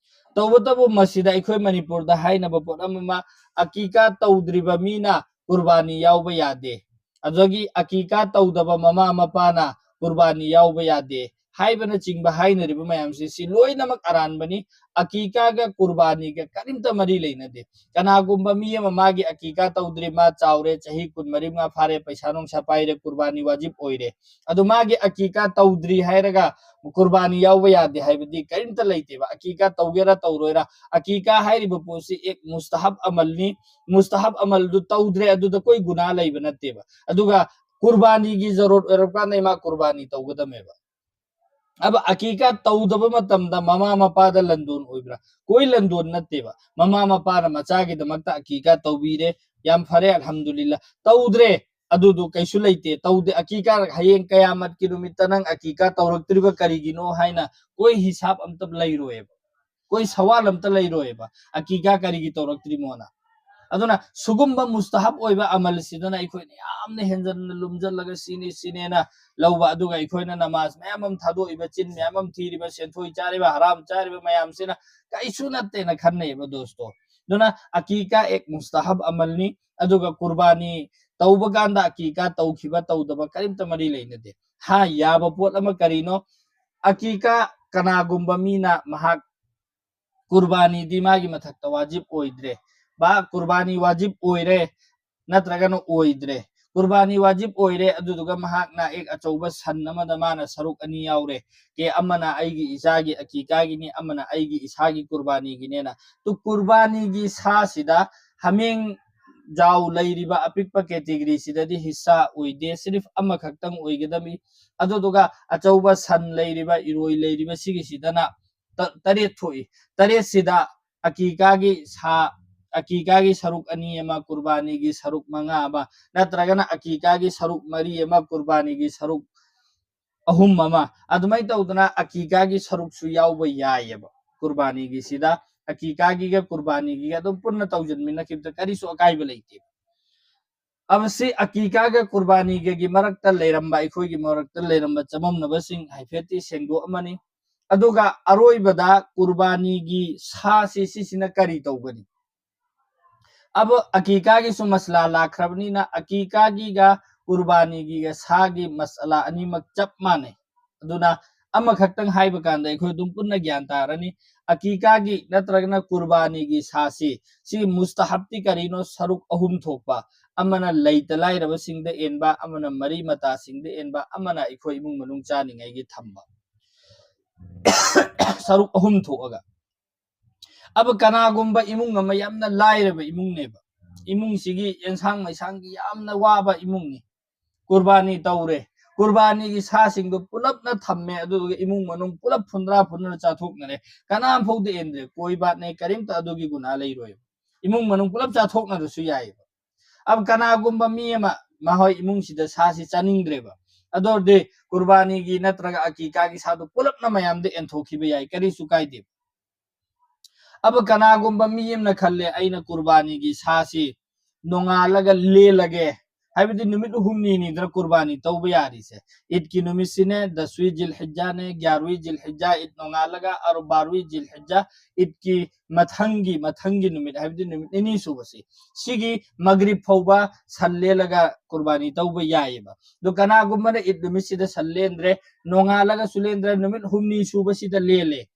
ꯇꯧꯕꯇꯕꯨ ꯃꯁꯤꯗ ꯑꯩꯈꯣꯏ ꯃꯅꯤꯄꯨꯔꯗ ꯍꯥꯏꯅꯕ ꯄꯣꯠ ꯑꯃ, ꯑꯃ, ꯑꯀꯤꯀꯥ ꯇꯧꯗ꯭ꯔꯤꯕ ꯃꯤꯅ ꯀꯨꯔꯕꯥꯅꯤ ꯌꯥꯎꯕ ꯌꯥꯗꯦ, ꯑꯗꯒꯤ ꯑꯀꯤꯀꯥ ꯇꯧꯗꯕ ꯃꯃꯥ ꯃꯄꯥꯅ ꯀꯨꯔꯕꯥꯅꯤ ꯌꯥꯎꯕ ꯌꯥꯗꯦ ꯍꯥꯏꯕꯅꯆꯤꯡꯕ ꯍꯥꯏꯅꯔꯤꯕ ꯃꯌꯥꯝꯁꯤ, ꯁꯤ ꯂꯣꯏꯅꯃꯛ ꯑꯔꯥꯟꯕꯅꯤ꯫ ꯑꯀꯤꯀꯥꯒ ꯀꯨꯔꯕꯥꯅꯤꯒ ꯀꯔꯤꯝꯇ ꯃꯔꯤ ꯂꯩꯅꯗꯦ꯫ ꯀꯅꯥꯒꯨꯝꯕ ꯃꯤ ꯑꯃ ꯃꯥꯒꯤ ꯑꯀꯤꯀꯥ ꯇꯧꯗ꯭ꯔꯤ, ꯃꯥ ꯆꯥꯎꯔꯦ, ꯆꯍꯤ ꯀꯨꯟꯃꯔꯤ ꯃꯉꯥ ꯐꯥꯔꯦ, ꯄꯩꯁꯥ ꯅꯨꯡꯁꯥ ꯄꯥꯏꯔꯦ, ꯀꯨꯔꯕꯥꯅꯤ ꯋꯥꯖꯤꯕ ꯑꯣꯏꯔꯦ, ꯑꯗꯨ ꯃꯥꯒꯤ ꯑꯀꯤꯀꯥ ꯇꯧꯗ꯭ꯔꯤ ꯍꯥꯏꯔꯒ ꯀꯨꯔꯕꯥꯅꯤ ꯌꯥꯎꯕ ꯌꯥꯗꯦ ꯍꯥꯏꯕꯗꯤ ꯀꯔꯤꯝꯇ ꯂꯩꯇꯦꯕ꯫ ꯑꯀꯤꯀꯥ ꯇꯧꯒꯦꯔꯥ ꯇꯧꯔꯣꯏꯔꯥ, ꯑꯀꯤꯀꯥ ꯍꯥꯏꯔꯤꯕ ꯄꯣꯠꯁꯤ ꯑꯦꯛ ꯃꯨꯁꯇꯍꯕ ꯑꯃꯜꯅꯤ꯫ ꯃꯨꯁꯇꯍꯕ ꯑꯃꯜꯗꯨ ꯇꯧꯗ꯭ꯔꯦ, ꯑꯗꯨꯗ ꯀꯣꯏ ꯒꯨꯅꯥ ꯂꯩꯕ ꯅꯠꯇꯦꯕ꯫ ꯑꯗꯨꯒ ꯀꯨꯔꯕꯥꯅꯤꯒꯤ ꯖꯔꯨꯔꯠ ꯑꯣꯏꯔꯛꯄ ꯀꯥꯟꯗ ꯏꯃꯥ ꯀꯨꯔꯕꯥꯅꯤ ꯇꯧꯒꯗꯝꯃꯦꯕ꯫ ꯑꯕ ꯑꯀꯤꯀꯥ ꯇꯧꯗꯕ ꯃꯇꯝꯗ ꯃꯃꯥ ꯃꯄꯥꯗ ꯂꯟꯗꯣꯟ ꯑꯣꯏꯕ꯭ꯔꯥ? ꯀꯣꯏ ꯂꯟꯗꯣꯟ ꯅꯠꯇꯦꯕ꯫ ꯃꯃꯥ ꯃꯄꯥꯅ ꯃꯆꯥꯒꯤꯗꯃꯛꯇ ꯑꯀꯤꯀꯥ ꯇꯧꯕꯤꯔꯦ, ꯌꯥꯝ ꯐꯔꯦ, ꯑꯜꯍꯝꯗꯨꯂꯤꯜꯂꯥ꯫ ꯇꯧꯗ꯭ꯔꯦ, ꯑꯗꯨꯗꯣ ꯀꯩꯁꯨ ꯂꯩꯇꯦ꯫ ꯇꯧꯗꯦ, ꯑꯀꯤꯀꯥ, ꯍꯌꯦꯡ ꯀꯌꯥꯃꯠꯀꯤ ꯅꯨꯃꯤꯠꯇ ꯅꯪ ꯑꯀꯤꯀꯥ ꯇꯧꯔꯛꯇ꯭ꯔꯤꯕ ꯀꯔꯤꯒꯤꯅꯣ ꯍꯥꯏꯅ ꯀꯣꯏ ꯍꯤꯁꯥꯕ ꯑꯝꯇ ꯂꯩꯔꯣꯏꯕ, ꯀꯣꯏ ꯁꯋꯥꯜ ꯑꯝꯇ ꯂꯩꯔꯣꯏꯕ, ꯑꯀꯤꯀꯥ ꯀꯔꯤꯒꯤ ꯇꯧꯔꯛꯇ꯭ꯔꯤꯃꯣꯅ꯫ ꯑꯗꯨꯅ ꯁꯨꯒꯨꯝꯕ ꯃꯨꯁꯇꯍꯕ ꯑꯣꯏꯕ ꯑꯃꯜꯁꯤꯗꯅ ꯑꯩꯈꯣꯏꯅ ꯌꯥꯝꯅ ꯍꯦꯟꯖꯟꯅ ꯂꯨꯝꯖꯜꯂꯒ ꯁꯤꯅꯤ ꯁꯤꯅꯦꯅ ꯂꯧꯕ, ꯑꯗꯨꯒ ꯑꯩꯈꯣꯏꯅ ꯅꯃꯥꯖ ꯃꯌꯥꯝ ꯑꯃ ꯊꯥꯗꯣꯛꯏꯕ, ꯆꯤꯟ ꯃꯌꯥꯝ ꯑꯃ ꯊꯤꯔꯤꯕ, ꯁꯦꯟꯊꯣꯏ ꯆꯥꯔꯤꯕ, ꯍꯔꯥꯝ ꯆꯥꯔꯤꯕ ꯃꯌꯥꯝꯁꯤꯅ ꯀꯩꯁꯨ ꯅꯠꯇꯦꯅ ꯈꯟꯅꯩꯕ ꯗꯣꯁꯇꯣ꯫ ꯑꯗꯨꯅ ꯑꯀꯤꯀꯥ ꯑꯦꯛ ꯃꯨꯁꯇꯍꯕ ꯑꯃꯜꯅꯤ, ꯑꯗꯨꯒ ꯀꯨꯔꯕꯥꯅꯤ ꯇꯧꯕ ꯀꯥꯟꯗ ꯑꯀꯤꯀꯥ ꯇꯧꯈꯤꯕ ꯇꯧꯗꯕ ꯀꯔꯤꯝꯇ ꯃꯔꯤ ꯂꯩꯅꯗꯦ꯫ ꯍꯥ, ꯌꯥꯕ ꯄꯣꯠ ꯑꯃ ꯀꯔꯤꯅꯣ? ꯑꯀꯤꯀꯥ ꯀꯅꯥꯒꯨꯝꯕ ꯃꯤꯅ ꯃꯍꯥꯛ ꯀꯨꯔꯕꯥꯅꯤꯗꯤ ꯃꯥꯒꯤ ꯃꯊꯛꯇ ꯋꯥꯖꯤꯕ ꯑꯣꯏꯗ꯭ꯔꯦ꯫ ꯕꯥ, ꯀꯨꯔꯕꯥꯅꯤ ꯋꯥꯖꯤꯕ ꯑꯣꯏꯔꯦ ꯅꯠꯇ꯭ꯔꯒꯅ ꯑꯣꯏꯗ꯭ꯔꯦ꯫ ꯀꯨꯔꯕꯥꯅꯤ ꯋꯥꯖꯤꯕ ꯑꯣꯏꯔꯦ, ꯑꯗꯨꯗꯨꯒ ꯃꯍꯥꯛꯅ ꯑꯦꯛ ꯑꯆꯧꯕ ꯁꯟ ꯑꯃꯗ ꯃꯥꯅ ꯁꯔꯨꯛ ꯑꯅꯤ ꯌꯥꯎꯔꯦ꯫ ꯀꯦ ꯑꯃꯅ ꯑꯩꯒꯤ ꯏꯆꯥꯒꯤ ꯑꯀꯤꯀꯥꯒꯤꯅꯤ, ꯑꯃꯅ ꯑꯩꯒꯤ ꯏꯁꯥꯒꯤ ꯀꯨꯔꯕꯥꯅꯤꯒꯤꯅꯦꯅ꯫ ꯇꯨ ꯀꯨꯔꯕꯥꯅꯤꯒꯤ ꯁꯥꯁꯤꯗ ꯍꯥꯃꯦꯡ ꯖꯥꯎ ꯂꯩꯔꯤꯕ ꯑꯄꯤꯛꯄ category ꯁꯤꯗꯗꯤ ꯍꯤꯁꯥ ꯑꯣꯏꯗꯦ, ꯁꯤꯔꯤꯐ ꯑꯃꯈꯛꯇꯪ ꯑꯣꯏꯒꯗꯕꯅꯤ꯫ ꯑꯗꯨꯗꯨꯒ ꯑꯆꯧꯕ ꯁꯟ ꯂꯩꯔꯤꯕ, ꯏꯔꯣꯏ ꯂꯩꯔꯤꯕ ꯁꯤꯒꯤꯁꯤꯗꯅ ꯇ-, ꯇꯔꯦꯠ ꯊꯣꯛꯏ꯫ ꯇꯔꯦꯠꯁꯤꯗ ꯑꯀꯤꯀꯥꯒꯤ ꯁꯥ, ꯑꯀꯤꯀꯥꯒꯤ ꯁꯔꯨꯛ ꯑꯅꯤ ꯑꯃ, ꯀꯨꯔꯕꯥꯅꯤꯒꯤ ꯁꯔꯨꯛ ꯃꯉꯥ ꯑꯃ, ꯅꯠꯇ꯭ꯔꯒꯅ ꯑꯀꯤꯀꯥꯒꯤ ꯁꯔꯨꯛ ꯃꯔꯤ ꯑꯃ, ꯀꯨꯔꯕꯥꯅꯤꯒꯤ ꯁꯔꯨꯛ ꯑꯍꯨꯝ ꯑꯃ, ꯑꯗꯨꯃꯥꯏꯅ ꯇꯧꯗꯅ ꯑꯀꯤꯀꯥꯒꯤ ꯁꯔꯨꯛꯁꯨ ꯌꯥꯎꯕ ꯌꯥꯏꯑꯕ꯫ ꯀꯨꯔꯕꯥꯅꯤꯒꯤꯁꯤꯗ ꯑꯀꯤꯀꯥꯒꯤꯒ ꯀꯨꯔꯕꯥꯅꯤꯒꯤꯒ ꯑꯗꯨꯝ ꯄꯨꯟꯅ ꯇꯧꯁꯤꯟꯃꯤꯟꯅꯈꯤꯕꯗ ꯀꯔꯤꯁꯨ ꯑꯀꯥꯏꯕ ꯂꯩꯇꯦ꯫ ꯑꯕꯁꯤ ꯑꯀꯤꯀꯥꯒ ꯀꯨꯔꯕꯥꯅꯤꯒꯒꯤ ꯃꯔꯛꯇ ꯂꯩꯔꯝꯕ, ꯑꯩꯈꯣꯏꯒꯤ ꯃꯔꯛꯇ ꯂꯩꯔꯝꯕ ꯆꯃꯝꯅꯕꯁꯤꯡ ꯍꯥꯏꯐꯦꯠꯇꯤ ꯁꯦꯡꯗꯣꯛꯑꯝꯃꯅꯤ꯫ ꯑꯗꯨꯒ ꯑꯔꯣꯏꯕꯗ ꯀꯨꯔꯕꯥꯅꯤꯒꯤ ꯁꯥꯁꯤ ꯁꯤꯁꯤꯅ ꯀꯔꯤ ꯇꯧꯒꯅꯤ? ꯑꯕ ꯑꯀꯤꯀꯥꯒꯤꯁꯨ ꯃꯁꯂꯥ ꯂꯥꯛꯈ꯭ꯔꯕꯅꯤꯅ ꯑꯀꯤꯀꯥꯒꯤꯒ ꯀꯨꯔꯕꯥꯅꯤꯒꯤꯒ ꯁꯥꯒꯤ ꯃꯁꯂꯥ ꯑꯅꯤꯃꯛ ꯆꯞ ꯃꯥꯟꯅꯩ꯫ ꯑꯗꯨꯅ ꯑꯃꯈꯛꯇꯪ ꯍꯥꯏꯕ ꯀꯥꯟꯗ ꯑꯩꯈꯣꯏ ꯑꯗꯨꯝ ꯄꯨꯟꯅ ꯒ꯭ꯌꯥꯟ ꯇꯥꯔꯅꯤ꯫ ꯑꯀꯤꯀꯥꯒꯤ ꯅꯠꯇ꯭ꯔꯒꯅ ꯀꯨꯔꯕꯥꯅꯤꯒꯤ ꯁꯥꯁꯤ, ꯁꯤꯒꯤ ꯃꯨꯁꯇꯍꯕꯇꯤ ꯀꯔꯤꯅꯣ? ꯁꯔꯨꯛ ꯑꯍꯨꯝ ꯊꯣꯛꯄ, ꯑꯃꯅ ꯂꯩꯇ ꯂꯥꯏꯔꯕꯁꯤꯡꯗ ꯑꯦꯟꯕ, ꯑꯃꯅ ꯃꯔꯤ ꯃꯇꯥꯁꯤꯡꯗ ꯑꯦꯟꯕ, ꯑꯃꯅ ꯑꯩꯈꯣꯏ ꯏꯃꯨꯡ ꯃꯅꯨꯡ ꯆꯥꯅꯤꯡꯉꯥꯏꯒꯤ ꯊꯝꯕ꯫ ꯁꯔꯨꯛ ꯑꯍꯨꯝ ꯊꯣꯛꯑꯒ ꯑꯕ ꯀꯅꯥꯒꯨꯝꯕ ꯏꯃꯨꯡ ꯑꯃ ꯌꯥꯝꯅ ꯂꯥꯏꯔꯕ ꯏꯃꯨꯡꯅꯦꯕ, ꯏꯃꯨꯡꯁꯤꯒꯤ ꯑꯦꯟꯁꯥꯡ ꯃꯩꯁꯥꯡꯒꯤ ꯌꯥꯝꯅ ꯋꯥꯕ ꯏꯃꯨꯡꯅꯤ꯫ ꯀꯨꯔꯕꯥꯅꯤ ꯇꯧꯔꯦ, ꯀꯨꯔꯕꯥꯅꯤꯒꯤ ꯁꯥꯁꯤꯡꯗꯣ ꯄꯨꯂꯞꯅ ꯊꯝꯃꯦ, ꯑꯗꯨꯗꯨꯒ ꯏꯃꯨꯡ ꯃꯅꯨꯡ ꯄꯨꯂꯞ ꯐꯨꯟꯗ꯭ꯔꯥ ꯐꯨꯟꯗ꯭ꯔꯥ ꯆꯥꯊꯣꯛꯅꯔꯦ, ꯀꯅꯥꯝ ꯐꯥꯎꯗ ꯑꯦꯟꯗ꯭ꯔꯦ꯫ ꯀꯣꯏ ꯕꯥꯠ ꯅꯦ, ꯀꯔꯤꯝꯇ ꯑꯗꯨꯒꯤ ꯒꯨꯅꯥ ꯂꯩꯔꯣꯏꯕ꯫ ꯏꯃꯨꯡ ꯃꯅꯨꯡ ꯄꯨꯂꯞ ꯆꯥꯊꯣꯛꯅꯔꯁꯨ ꯌꯥꯏꯑꯕ꯫ ꯑꯕ ꯀꯅꯥꯒꯨꯝꯕ ꯃꯤ ꯑꯃ ꯃꯈꯣꯏ ꯏꯃꯨꯡꯁꯤꯗ ꯁꯥꯁꯤ ꯆꯥꯅꯤꯡꯗ꯭ꯔꯦꯕ, ꯑꯗꯨ ꯑꯣꯏꯔꯗꯤ ꯀꯨꯔꯕꯥꯅꯤꯒꯤ ꯅꯠꯇ꯭ꯔꯒ ꯑꯀꯤꯀꯥꯒꯤ ꯁꯥꯗꯨ ꯄꯨꯂꯞꯅ ꯃꯌꯥꯝꯗ ꯑꯦꯟꯊꯣꯛꯈꯤꯕ ꯌꯥꯏ, ꯀꯔꯤꯁꯨ ꯀꯥꯏꯗꯦ꯫ ꯑꯕ ꯀꯅꯥꯒꯨꯝꯕ ꯃꯤ ꯑꯃꯅ ꯈꯜꯂꯦ, ꯑꯩꯅ ꯀꯨꯔꯕꯥꯅꯤꯒꯤ ꯁꯥꯁꯤ ꯅꯣꯡꯉꯥꯜꯂꯒ ꯂꯦꯜꯂꯒꯦ, ꯍꯥꯏꯕꯗꯤ ꯅꯨꯃꯤꯠ ꯍꯨꯝꯅꯤꯅꯤꯗꯅ ꯀꯨꯔꯕꯥꯅꯤ ꯇꯧꯕ ꯌꯥꯔꯤꯁꯦ꯫ ꯏꯗꯀꯤ ꯅꯨꯃꯤꯠꯁꯤꯅꯦ, ꯗꯁꯋꯤ ꯖꯤꯜ ꯍꯤꯖꯥꯅꯦ, ꯒ꯭ꯌꯥꯔꯋꯤ ꯖꯤꯜ ꯍꯤꯖꯥ, ꯏꯗ ꯅꯣꯡꯉꯥꯜꯂꯒ ꯑꯔ-, ꯕꯥꯔꯋꯤ ꯖꯤꯜ ꯍꯤꯖꯥ, ꯏꯗꯀꯤ ꯃꯊꯪꯒꯤ, ꯃꯊꯪꯒꯤ ꯅꯨꯃꯤꯠ, ꯍꯥꯏꯕꯗꯤ ꯅꯨꯃꯤꯠ ꯅꯤꯅꯤ ꯁꯨꯕꯁꯤ, ꯁꯤꯒꯤ ꯃꯒ꯭ꯔꯤꯕ ꯐꯥꯎꯕ ꯁꯟ ꯂꯦꯜꯂꯒ ꯀꯨꯔꯕꯥꯅꯤ ꯇꯧꯕ ꯌꯥꯏꯑꯕ꯫ ꯑꯗꯣ ꯀꯅꯥꯒꯨꯝꯕꯅ ꯏꯗ ꯅꯨꯃꯤꯠꯁꯤꯗ ꯁꯟ ꯂꯦꯟꯗ꯭ꯔꯦ, ꯅꯣꯡꯉꯥꯜꯂꯒꯁꯨ ꯂꯦꯟꯗ꯭ꯔꯦ, ꯅꯨꯃꯤꯠ ꯍꯨꯝꯅꯤ ꯁꯨꯕꯁꯤꯗ ꯂꯦꯜꯂꯦ,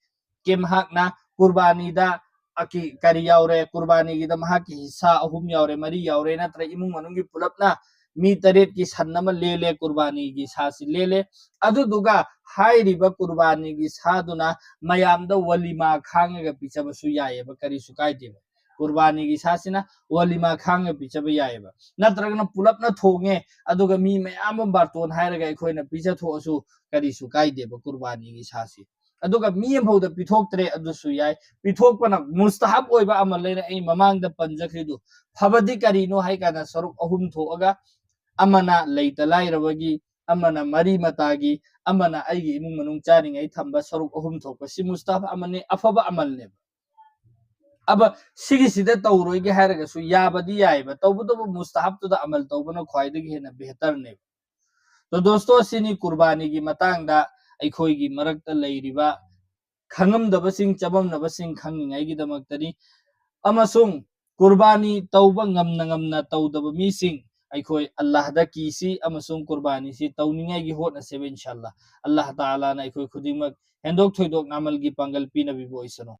ꯀꯦ ꯃꯍꯥꯛꯅ ꯀꯨꯔꯕꯥꯅꯤꯗ ꯑꯀꯤ-, ꯀꯔꯤ ꯌꯥꯎꯔꯦ, ꯀꯨꯔꯕꯥꯅꯤꯒꯤꯗ ꯃꯍꯥꯛꯀꯤ ꯍꯤꯁꯥ ꯑꯍꯨꯝ ꯌꯥꯎꯔꯦ, ꯃꯔꯤ ꯌꯥꯎꯔꯦ, ꯅꯠꯇ꯭ꯔꯒ ꯏꯃꯨꯡ ꯃꯅꯨꯡꯒꯤ ꯄꯨꯂꯞꯅ ꯃꯤ ꯇꯔꯦꯠꯀꯤ ꯁꯟ ꯑꯃ ꯂꯦꯜꯂꯦ, ꯀꯨꯔꯕꯥꯅꯤꯒꯤ ꯁꯥꯁꯤ ꯂꯦꯜꯂꯦ꯫ ꯑꯗꯨꯗꯨꯒ ꯍꯥꯏꯔꯤꯕ ꯀꯨꯔꯕꯥꯅꯤꯒꯤ ꯁꯥꯗꯨꯅ ꯃꯌꯥꯝꯗ ꯋꯥꯂꯤꯃꯥ ꯈꯥꯡꯉꯒ ꯄꯤꯖꯕꯁꯨ ꯌꯥꯏꯑꯕ, ꯀꯔꯤꯁꯨ ꯀꯥꯏꯗꯦꯕ꯫ ꯀꯨꯔꯕꯥꯅꯤꯒꯤ ꯁꯥꯁꯤꯅ ꯋꯥꯂꯤꯃꯥ ꯈꯥꯡꯉ ꯄꯤꯖꯕ ꯌꯥꯏꯑꯕ꯫ ꯅꯠꯇ꯭ꯔꯒꯅ ꯄꯨꯂꯞꯅ ꯊꯣꯡꯉꯦ, ꯑꯗꯨꯒ ꯃꯤ ꯃꯌꯥꯝ ꯑꯃ ꯕꯥꯔꯇꯣꯟ ꯍꯥꯏꯔꯒ ꯑꯩꯈꯣꯏꯅ ꯄꯤꯖꯊꯣꯛꯑꯁꯨ ꯀꯔꯤꯁꯨ ꯀꯥꯏꯗꯦꯕ ꯀꯨꯔꯕꯥꯅꯤꯒꯤ ꯁꯥꯁꯤ꯫ ꯑꯗꯨꯒ ꯃꯤ ꯑꯃꯐꯥꯎꯗ ꯄꯤꯊꯣꯛꯇ꯭ꯔꯦ, ꯑꯗꯨꯁꯨ ꯌꯥꯏ꯫ ꯄꯤꯊꯣꯛꯄꯅ ꯃꯨꯁꯇꯍꯕ ꯑꯣꯏꯕ ꯑꯃ ꯂꯩꯔꯦ, ꯑꯩ ꯃꯃꯥꯡꯗ ꯄꯟꯖꯈ꯭ꯔꯤꯗꯨ꯫ ꯐꯕꯗꯤ ꯀꯔꯤꯅꯣ ꯍꯥꯏ ꯀꯥꯟꯗ ꯁꯔꯨꯛ ꯑꯍꯨꯝ ꯊꯣꯛꯑꯒ, ꯑꯃꯅ ꯂꯩꯇ ꯂꯥꯏꯔꯕꯒꯤ, ꯑꯃꯅ ꯃꯔꯤ ꯃꯇꯥꯒꯤ, ꯑꯃꯅ ꯑꯩꯒꯤ ꯏꯃꯨꯡ ꯃꯅꯨꯡ ꯆꯥꯅꯤꯡꯉꯥꯏ ꯊꯝꯕ ꯁꯔꯨꯛ ꯑꯍꯨꯝ ꯊꯣꯛꯄ, ꯁꯤ ꯃꯨꯁꯇꯍꯕ ꯑꯃꯅꯤ, ꯑꯐꯕ ꯑꯃꯜꯅꯦꯕ꯫ ꯑꯕ ꯁꯤꯒꯤꯁꯤꯗ ꯇꯧꯔꯣꯏꯒꯦ ꯍꯥꯏꯔꯒꯁꯨ ꯌꯥꯕꯗꯤ ꯌꯥꯏꯑꯕ, ꯇꯧꯕꯇꯕꯨ ꯃꯨꯁꯇꯍꯕꯇꯨꯗ ꯑꯃꯜ ꯇꯧꯕꯅ ꯈ꯭ꯋꯥꯏꯗꯒꯤ ꯍꯦꯟꯅ ꯕꯦꯍꯇꯔꯅꯦꯕ꯫ ꯇꯣ ꯗꯣꯁꯇꯣ, ꯁꯤꯅꯤ ꯀꯨꯔꯕꯥꯅꯤꯒꯤ ꯃꯇꯥꯡꯗ ꯑꯩꯈꯣꯏꯒꯤ ꯃꯔꯛꯇ ꯂꯩꯔꯤꯕ ꯈꯪꯉꯝꯗꯕꯁꯤꯡ, ꯆꯃꯝꯅꯕꯁꯤꯡ ꯈꯪꯅꯤꯡꯉꯥꯏꯒꯤꯗꯃꯛꯇꯅꯤ꯫ ꯑꯃꯁꯨꯡ ꯀꯨꯔꯕꯥꯅꯤ ꯇꯧꯕ ꯉꯝꯅ ꯉꯝꯅ ꯇꯧꯗꯕ ꯃꯤꯁꯤꯡ, ꯑꯩꯈꯣꯏ ꯑꯜꯂꯥꯍꯗ ꯀꯤꯁꯤ ꯑꯃꯁꯨꯡ ꯀꯨꯔꯕꯥꯅꯤꯁꯤ ꯇꯧꯅꯤꯡꯉꯥꯏꯒꯤ ꯍꯣꯠꯅꯁꯦꯕ, ꯏꯟꯁꯥꯜꯂꯥ꯫ ꯑꯜꯂꯥꯍ ꯇꯥꯂꯥꯅ ꯑꯩꯈꯣꯏ ꯈꯨꯗꯤꯡꯃꯛ ꯍꯦꯟꯗꯣꯛ ꯊꯣꯏꯗꯣꯛꯅ ꯑꯃꯜꯒꯤ ꯄꯥꯡꯒꯜ ꯄꯤꯅꯕꯤꯕ ꯑꯣꯏꯁꯅꯨ꯫